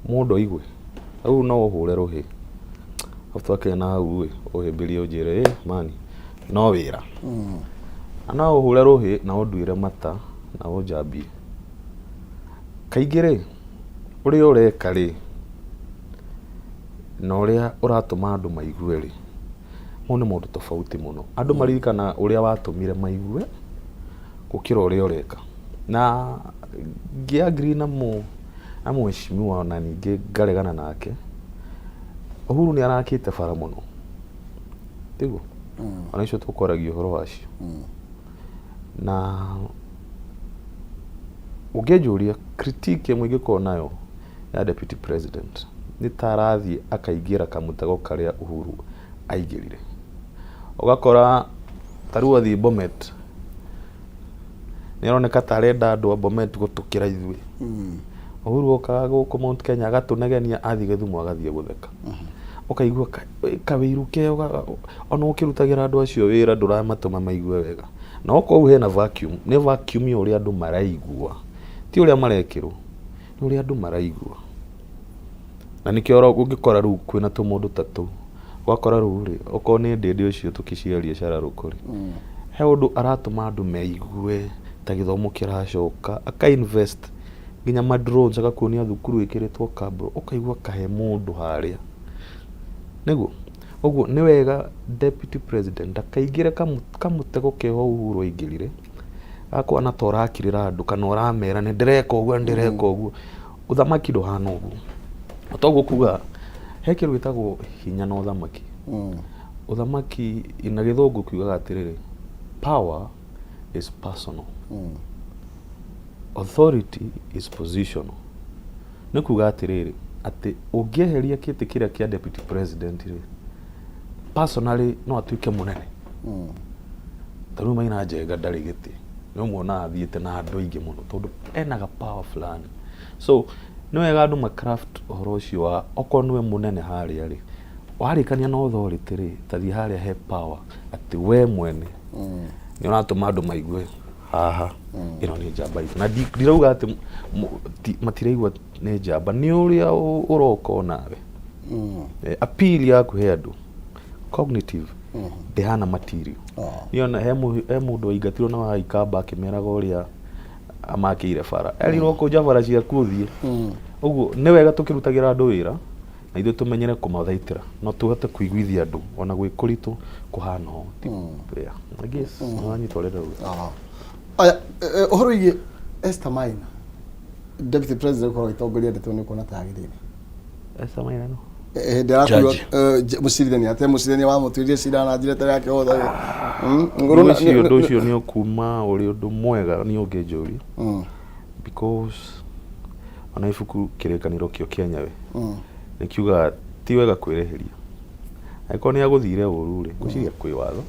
mũndũ aigue hau no ũhũre rũhĩ, hau twakinya na hau ĩ, ũhĩmbĩrie ũnjĩre ĩ mani no wĩra, na no ũhũre rũhĩ na ũnduĩre mata na ũnjambie. Kaingĩ rĩ, ũrĩa ũreka rĩ, na ũrĩa ũratũma andũ maigue rĩ, mau nĩ maũndũ tofauti mũno. Andũ maririkanaga ũrĩa watũmire maigue gũkĩra ũrĩa ũreka. Na ngĩ agree na mheshimiwa, ona ningĩ ngaregana nake. Uhuru nĩ arakĩte bara mũno. Tiguo ona icio tũkwaragia ũhoro wacio na ũngĩnjũria critique ĩmwe ingĩkorwo nayo ya deputy president nĩ ta arathiĩ akaingĩra kamũtego karĩa Uhuru aingĩrire. Ũgakora ta rĩu athiĩ Bomet nĩ aroneka ta arenda andũ a Bomet gũtũkĩra ithuĩ. Uhuru okaga gũkũ Mount Kenya agatũnegenia athiĩ Gĩthumo agathiĩ gũtheka. Ũkaigua kawĩiru keo ona ũkĩrutagĩra andũ acio wĩra ndũramatũma maigue wega. Na okorwo hau hena vacuum, nĩ vacuum ya ũrĩa andũ maraigua, ti ũrĩa marekĩrwo, nĩ ũrĩa andũ maraigua. Na nĩkĩo ũngĩkora rĩu kwĩna tũmũndũ ta tũu, ũgakora rĩu rĩ, okorwo nĩ Ndĩndĩ ũcio tũkĩciaria cararũkũ rĩ, he ũndũ aratũma andũ meigue ta gĩthomo kĩracoka, aka invest nginya ma drones agakuonia thukuru ĩkĩrĩtwo kabro, ũkaigua kahe mũndũ harĩa. Nĩguo? Ũguo nĩ wega deputy president ndakaingĩre kamũtego keho Uhuru aingĩrire, gakuhana ta ũrakirĩra andũ kana ũramera nĩ ndĩreka ũguo nĩ ndĩreka ũguo. Ũthamaki ndũhana ũguo. Toguo kuga he kĩndũ gĩtagwo hinya na ũthamaki. Ũthamaki na gĩthũngũ kiugaga atĩrĩrĩ, power is personal. Authority is positional. Nĩ kuga atĩrĩrĩ, atĩ ũngĩeheria kĩtĩ kĩrĩa kĩa deputy president rĩ, personally no atuĩke mũnene. Ta rĩu Maina Njenga ndarĩ gĩtĩ, nĩ ũmuonaga athiĩte na andũ aingĩ mũno tondũ ena ga power fulani. So nĩ wega andũ ma craft ũhoro ũcio wa okorwo nĩwe mũnene harĩa rĩ, warĩkania na authority rĩ, ta thiĩ harĩa he power atĩ we mwene nĩ ũratũma andũ maigue haha ĩno nĩ njamba itũ. Na ndirauga atĩ matiraigua nĩ njamba, nĩ ũrĩa ũroka onawe. Appeal yaku he andũ cognitive ndĩhana material. Niĩ he mũndũ waingatirwo na wa Ikamba akĩmeraga ũrĩa amakĩire bara, erirwo kũnja bara ciaku ũthiĩ. Ũguo nĩ wega tũkĩrutagĩra andũ wĩra na ithuĩ tũmenyere kũmathaitĩra no tũhote kũiguithia andũ ona gwĩ kũritũ kũhana ũũ. Yeah, I guess nĩ wanyita ũrĩa ndĩrauga. Aya, ũhoro wĩgiĩ Esther Maina, deputy president gũkorwo agĩtongoria ndeto nĩ ũkuona ta yagĩrĩire? Esther Maina no Hĩndĩ arakuo mũcirithania ate mũcirithania wamũtuĩrie cira na njĩra ĩtarĩ ya kĩhooto. Ngwĩciria ũndũ ũcio nĩ ũkuma ũrĩ ũndũ mwega niĩ ũngĩnjũria, because ona ibuku Kĩrĩkanĩro kĩo kĩenyewe nĩ kiugaga ti wega kwĩrĩhĩria. Angĩkorwo nĩ agũthire ũru rĩ, ngwĩciria kwĩ watho,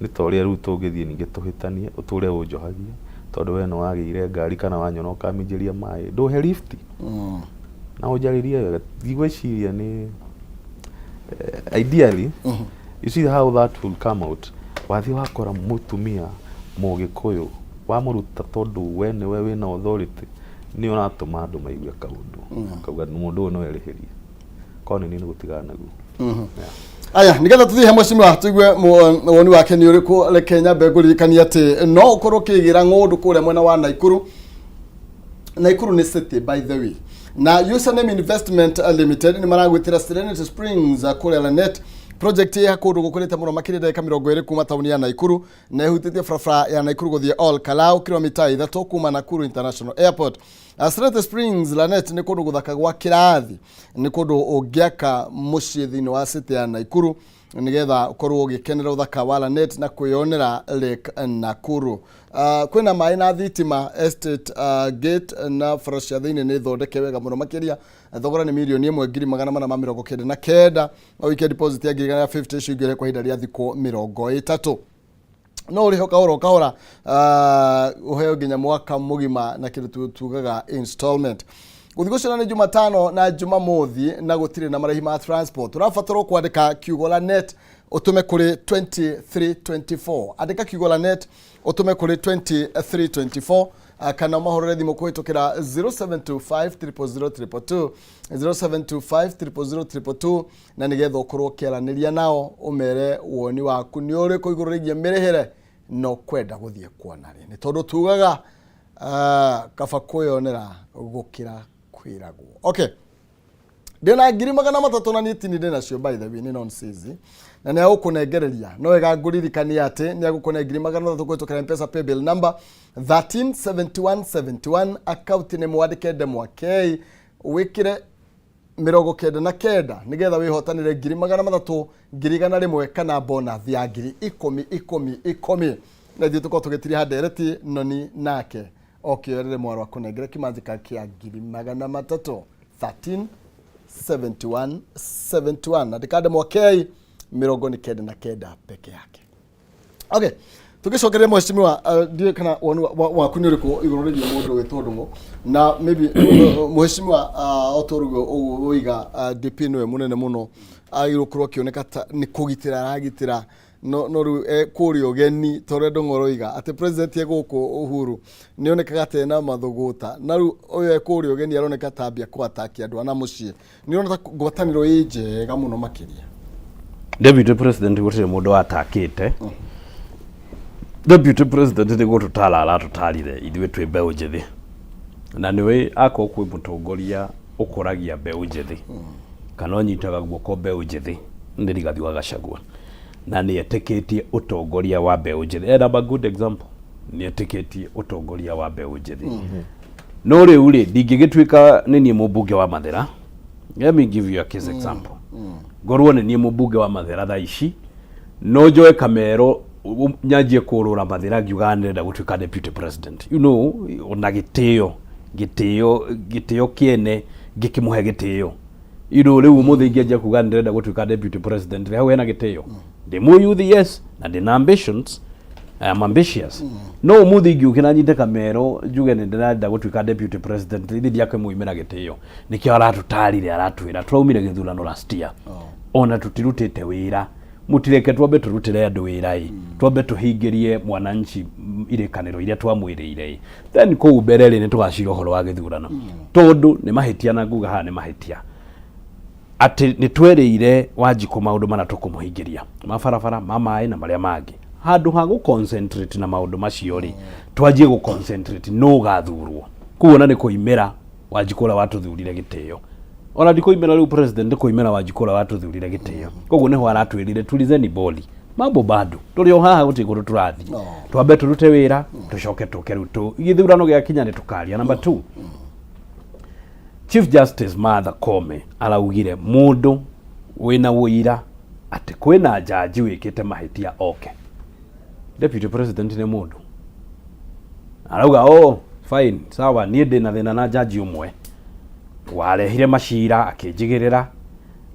nĩ ta ũrĩa rĩu tũngĩthiĩ ningĩ tũhĩtanie ũtũre ũnjohagia tondũ we nĩ wagĩire ngari kana wanyona ũkaminjĩria maĩ, ndũhe lift na ũnjarĩrie wega. Ndigwĩciria nĩ ideally, you see how that will come out. Wathiĩ wakora mũtumia Mũgĩkũyũ wamũruta tondũ we nĩwe wĩna authority, nĩ ũratũma andũ maigue kaũndũ kauga mũndũ ũyũ no erĩhĩrie. Korwo nĩ niĩ nĩ gũtigana naguo. Yeah. Aya, nigetha tuthiĩ he mheshimiwa tuigue woni wake nĩ ũrĩkũ, reke nyambe ngũririkanie atĩ no ũkorwo ũkĩgĩra ng'ũndũ kũrĩa mwena wa Naikuru. Naikuru nĩ city, by the way, na Username Investment Limited nĩ maragwĩtĩra Serenity Springs kũrĩa Lanet project ĩ kũndũ gũkũrĩte mũno makĩria ndagĩka 20 kuma taũni ya Naikuru na ĩhutĩtie barabara ya Naikuru gũthiĩ Ol Kalou, kilomita 3 kuma Nakuru International Airport. Serenity Springs Lanet nĩ kũndũ gũthaka gwa kĩrathi, nĩ kũndũ ũngĩaka mũciĩ thĩinĩ wa city ya Naikuru nĩgetha ũkorwo ũgĩkenera ũthaka wa Lanet na kwĩyonera Lake Nakuru. Kwĩna maĩ na thitima, estate gate na bara cia thĩinĩ nĩ thondeke wega mũno makĩria. Thogora nĩ 1,499,000, ũikie deposit ya 150,000, icio ingĩ kwa ihinda rĩa thikũ 30. No ũrĩhe kahora o kahora, ũheo nginya mwaka mũgima na kĩndũ tugaga installment. Gũthiĩ gũcera nĩ Jumatano na Jumamothi na gũtirĩ na marĩhi ma transport. Ũrabatarwo kwandĩka kiugo Lanet ũtũme kũrĩ 2324. Andĩka kiugo Lanet ũtũme kũrĩ 2324, kana ũmahũrĩre thimũ kũhĩtũkĩra 0725 000 222, 0725 000 222, na nĩgetha ũkorwo ũkĩaranĩria nao ũmere woni waku nĩ ũrĩkũ igũrũ rĩgiĩ mĩrĩhĩre no kwenda gũthiĩ kuona rĩ, nĩ tondũ tugaga kaba kwĩyonera gũkĩra kwĩragwo. Okay, ndĩna 300,000 na niĩ tini ndĩnacio, by the way, nĩ nonsense na nĩ agũkũnengereria. No wega ngũririkania atĩ nĩ agũkũne 300,000 kũhĩtũkĩra M-Pesa paybill number 137171, account nĩ mwandĩke ndemwa K, wĩkĩre 99 nĩgetha wĩhotanĩre 300,000, 100,000 kana bonus ya 10,000 10 10. Na ithuĩ tũkorwo tũgĩtiriha ndereti noni nake okĩoerere mwarwa kũnengere kĩmanjĩka kĩa 300,000, 13 71 71, andĩka ndemwa K 99 peke yake. Okay, tũgĩcokeria mheshimiwa, ndiũĩ kana woni waku nĩ ũrĩkũ igũrũ rĩgiĩ mũndũ wĩtwo Ndung'u, na maybe mheshimiwa, o ta ũguo ũguo woiga, DP nĩwe mũnene mũno, agĩrĩirwo gũkorwo akĩoneka ta nĩ kũgitĩra aragitĩra, no rĩu kũrĩa ũgeni ta ũrĩa Ndung'u aroiga atĩ president e gũkũ Uhuru nĩ onekaga ta ena mathũgũta, na rĩu ũyũ e kũrĩa ũgeni aroneka ta ambia kũ-attack andũ ana mũciĩ. Nĩ ũrona ta ngwatanĩro ĩ njega mũno makĩria? Deputy president gũtirĩ mũndũ watakĩte. Deputy president nĩ gũtũtara aratũtarire ithuĩ twĩ mbeũ njĩthĩ, na nĩwe akorwo kwĩ mũtongoria ũkũragia mbeũ njĩthĩ kana ũnyitaga guoko mbeũ njĩthĩ nĩ Rigathi wa Gachagua, na nĩ etĩkĩtie ũtongoria wa mbeũ njĩthĩ. And I'm a good example, nĩ etĩkĩtie ũtongoria wa mbeũ njĩthĩ. No rĩu rĩ, ndingĩgĩtuĩka nĩ niĩ mũmbunge wa Mathĩra. Let me give you a case example. Ngorwo nĩ niĩ mũmbunge wa Mathĩra thaa ici, no njoe kamero nyanjie kũrũra Mathĩra ngiugaga nĩrenda gũtuĩka deputy president, ona gĩtĩo gĩtĩo gĩtĩo kĩene ngĩkĩmũhe gĩtĩo. Rĩu ũmũthĩ ingĩanjia kuga nĩndĩrenda gũtuĩka deputy president rĩ, hau hena gĩtĩo? Ndĩ mũyuthi, yes, na ndĩna ambitions, I am ambitious, no ũmũthĩ ingĩũkĩra nyite kamero njuge nĩ ndĩrenda gũtuĩka deputy president, ithe ndiakĩmũimĩra gĩtĩo. Nĩkĩo aratũtarire, aratwĩra tũraumire gĩthurano last year, ona tũtirutĩte wĩra, mũtireke twambe tũrutĩre andũ wĩra ĩ, twambe tũhingĩrie mwananchi irĩkanĩro iria twamwĩrĩire ĩ, then kũu mbere rĩ, nĩ tũgacira ũhoro wa gĩthurano, tondũ nĩ mahĩtia, na nguga haha nĩ mahĩtia atĩ nĩ twerĩire Wanjikũ maũndũ marĩa tũkũmũhingĩria ma barabara, ma maĩ na marĩa mangĩ. Handũ ha gũ concentrate na maũndũ macio rĩ, twanjie gũ concentrate nũ ũgathurwo. Koguo ona nĩ kũimĩra Wanjikũ ũrĩa watũthurire gĩtĩo, ona ndikũimĩra rĩu president, nĩ kũimĩra Wanjikũ ũrĩa watũthurire gĩtĩo. Koguo nĩho aratwĩrire tulizeni boli, mambo bado, tũrĩ o haha, gũtirĩ kũndũ tũrathiĩ. Twambe tũrute wĩra, tũcoke tũke rĩu tũ gĩthurano gĩakinya nĩ tũkaria. Number two, Chief Justice Martha Koome araugire mũndũ wĩna ũira atĩ kwĩna jaji wĩkĩte mahĩtia oke. Deputy president nĩ mũndũ arauga, "Oh, fine, sawa, niĩ ndĩna thĩna na jaji ũmwe warehire macira akĩnjigĩrĩra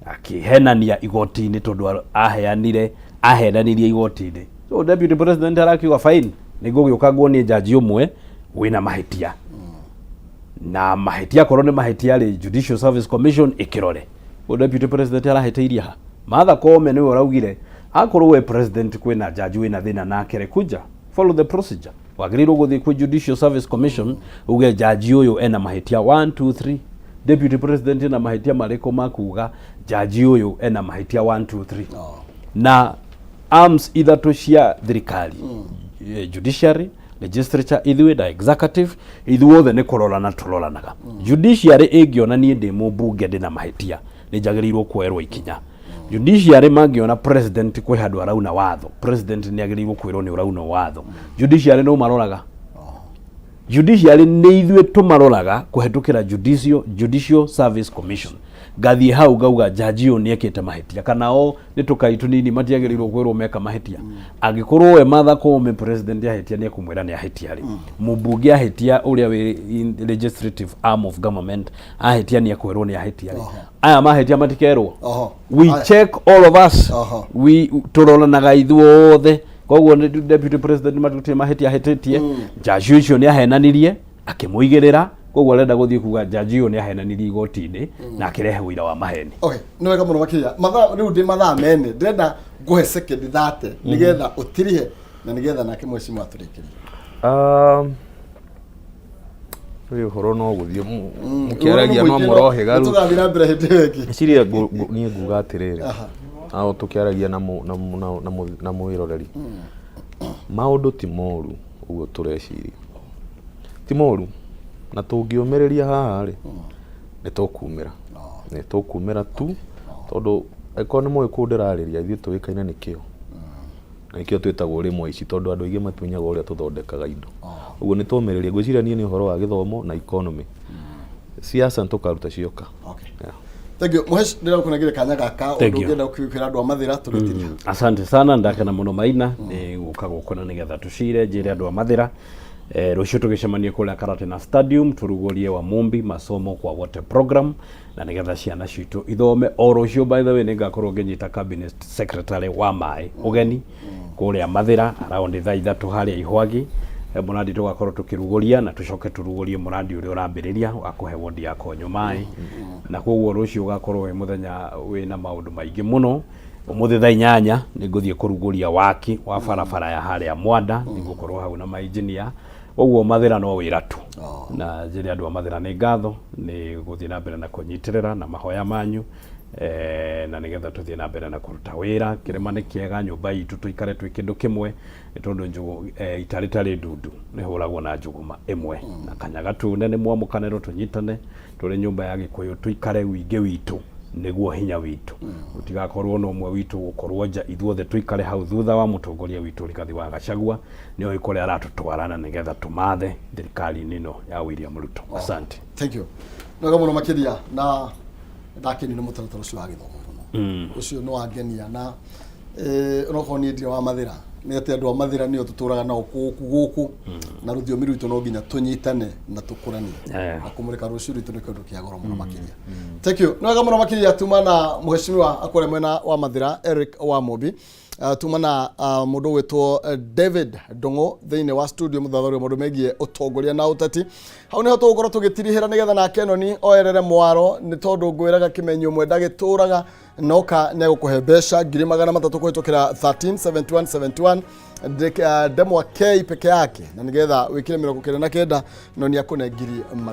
akĩhenania igoti-inĩ, tondũ aheanire ahenanirie igoti-inĩ." So deputy president arakiuga, "Fine, nĩngũgĩũka nguonie jaji ũmwe wĩna mahĩtia, na mahĩtia akorwo nĩ mahĩtia rĩ, Judicial Service Commission ĩkĩrore." Ũyũ deputy president arahĩtĩirie ha? Martha Koome nĩwe ũraugire akorwo we president kwĩna jaji wĩna thĩna nake rĩ, kuja follow the procedure, wagĩrĩirwo gũthiĩ kwĩ Judicial Service Commission uge jaji ũyũ ena mahĩtia 1 2 3. Deputy president ena mahĩtia marĩkũ ma kuga jaji ũyũ ena mahĩtia 1 2 3? Na arms ithatũ cia thirikari, judiciary, legislature, ithuĩ na executive, ithuothe nĩ kũrorana tũroranaga. Judiciary ĩngĩona niĩ ndĩ mũmbunge ndĩna mahĩtia, nĩ njagĩrĩirwo kuoerwo ikinya. Judiciary mangĩona president kwĩ handũ arauna watho, president nĩ agĩrĩirwo kwĩrwo nĩ ũrauna watho. Judiciary no maroraga, judiciary nĩ ithuĩ tũmaroraga kũhetũkĩra Judicial Service Commission. Ngathiĩ hau ngauga jaji ũyũ nĩ ekĩte mahĩtia, kana o nĩ tũkai tũnini matiagĩrĩirwo kwĩrwo meka mahĩtia. Angĩkorwo we Martha Koome, president ahĩtia nĩ ekũmwĩra nĩ ahĩtia rĩ, mũmbunge ahĩtia, ũrĩa wĩ in legislative arm of government ahĩtia nĩ ekwĩrwo nĩ ahĩtia rĩ, aya mahĩtia matikerwo? We check all of us. We tũroranaga ithuothe. Koguo nĩ deputy president matutire mahĩtia ahĩtĩtie, jaji ũcio nĩ ahenanirie akĩmũigĩrĩra, koguo arenda gũthiĩ kuga jaji ũyũ nĩ ahenanirie igoti-inĩ na akĩrehe ũira wa maheni. Okay, nĩ wega mũno makĩria. Mathaa rĩu ndĩ mathaa mene, ndĩrenda ngũhe sekendi 30 nĩgetha ũtirihe na nĩgetha nake mheshimiwa atũrĩkĩrie. Rĩu ũhoro no gũthiĩ mũkĩaragia no mũrohĩga rĩu. Tũgathiĩ na mbere hĩndĩ ĩyo ĩngĩ. Ngwĩciria niĩ nguga atĩrĩrĩ, ao tũkĩaragia na mwĩroreri, maũndũ ti moru ũguo tũreciria, ti moru, na tũngĩũmĩrĩria haha rĩ, nĩ tũkumĩra, nĩ tũkumĩra tu, tondũ angĩkorwo nĩ mũĩ kũu ndĩrarĩria, ithuĩ tũĩkaine nĩ kĩo, na nĩkĩo twĩtagwo rĩmwe aici, tondũ andũ aingĩ matunyaga ũrĩa tũthondekaga indo. Ũguo nĩ tũmĩrĩrie. Ngwĩciria niĩ nĩ ũhoro wa gĩthomo na economy, siasa nĩ tũkaruta cioka. Okay. Yeah. Thank you Muhesh, ndĩrakũnengire kanya gaka Thank ũndũ you. ũngĩenda kwĩra andũ a Mathĩra tũgĩtiria. Asante sana, ndakena muno Maina nĩ gũka gũkũ na nĩgetha tũcire njĩre andũ a Mathĩra rũciũ tũgĩcemanie kũrĩa Karatina Stadium tũrugũrie wa Mumbi masomo kwa wote program na nĩgetha ciana citũ ithome o rũciũ. By the way, nĩngakorwo ngĩnyita cabinet secretary wa maĩ ũgeni kũrĩa Mathĩra around thaa 3 harĩa Ihwagi. Mũrandi tũgakorwo tũkĩrugũria na tũcoke tũrugũrie mũrandi ũrĩa ũrambĩrĩria wa kũhe wodi ya Konyo maĩ, na koguo rũciũ ũgakorwo wĩ mũthenya wĩna maũndũ maingĩ mũno. Ũmũthĩ thaa 8 nĩ ngũthiĩ kũrugũria waki wa barabara ya harĩa Mwanda, nĩ ngũkorwo hau na mainjinia. Ũguo Mathĩra no wĩra tu, na njĩre andũ a Mathĩra nĩ ngatho nĩ gũthiĩ na mbere na kũnyitĩrĩra na mahoya manyu, na nĩgetha tũthiĩ na mbere na kũruta wĩra. Kĩrĩma nĩ kĩega, nyũmba itũ tũikare twĩ kĩndũ kĩmwe, nĩ tondũ njũgũ itarĩ tarĩ ndundu nĩ hũragwo na njũgũma ĩmwe na kanyaga tune nĩ mwamũkanĩro. Tũnyitane tũrĩ nyũmba ya Gĩkũyũ, tũikare wingĩ witũ nĩguo hinya witũ, gũtigakorwo na ũmwe witũ gũkorwo nja. Ithuothe tũikare hau thutha wa mũtongoria witũ Rigathi wa Gachagua, nĩoĩ kũrĩa aratũtwara, na nĩgetha tũmathe thirikari-inĩ ĩno ya William Ruto. Asante. Thank you, wega mũno makĩria, na ndakenio nĩ mũtaratara ũcio wa gĩthomo mũno. Ũcio nĩ wangenia, na onokorwo niĩ ndirĩ wa Mathĩra, nĩ atĩ andũ a Mathĩra nĩo tũtũraga nao gũkũ gũkũ, na rũthiomi rwitũ no nginya tũnyitane na tũkũranie na kũmũrĩka rũciũ rwitũ nĩ kĩndũ kĩa goro mũno makĩria. Thank you, nĩ wega mũno makĩria. Tuma na mheshimiwa akũrĩa mwena wa Mathĩra Eric wa Mũmbi. Tuma na mũndũ ũgwĩtwo David Ndung'u thĩinĩ wa studio, mũthathaũri wa maũndũ megiĩ ũtongoria na ũteti. Hau nĩho tũgũkorwo tũgĩtirihĩra nĩgetha nake noni oerere mwaro, nĩ tondũ ngwĩraga kĩmenyi ũmwe ndagĩtũraga noka nĩ egũkũhe mbeca 300,000 kũhĩtũkĩra 137171 ndemwa K peke yake, na nĩgetha wĩkĩre 99 no nĩ akũne ngiri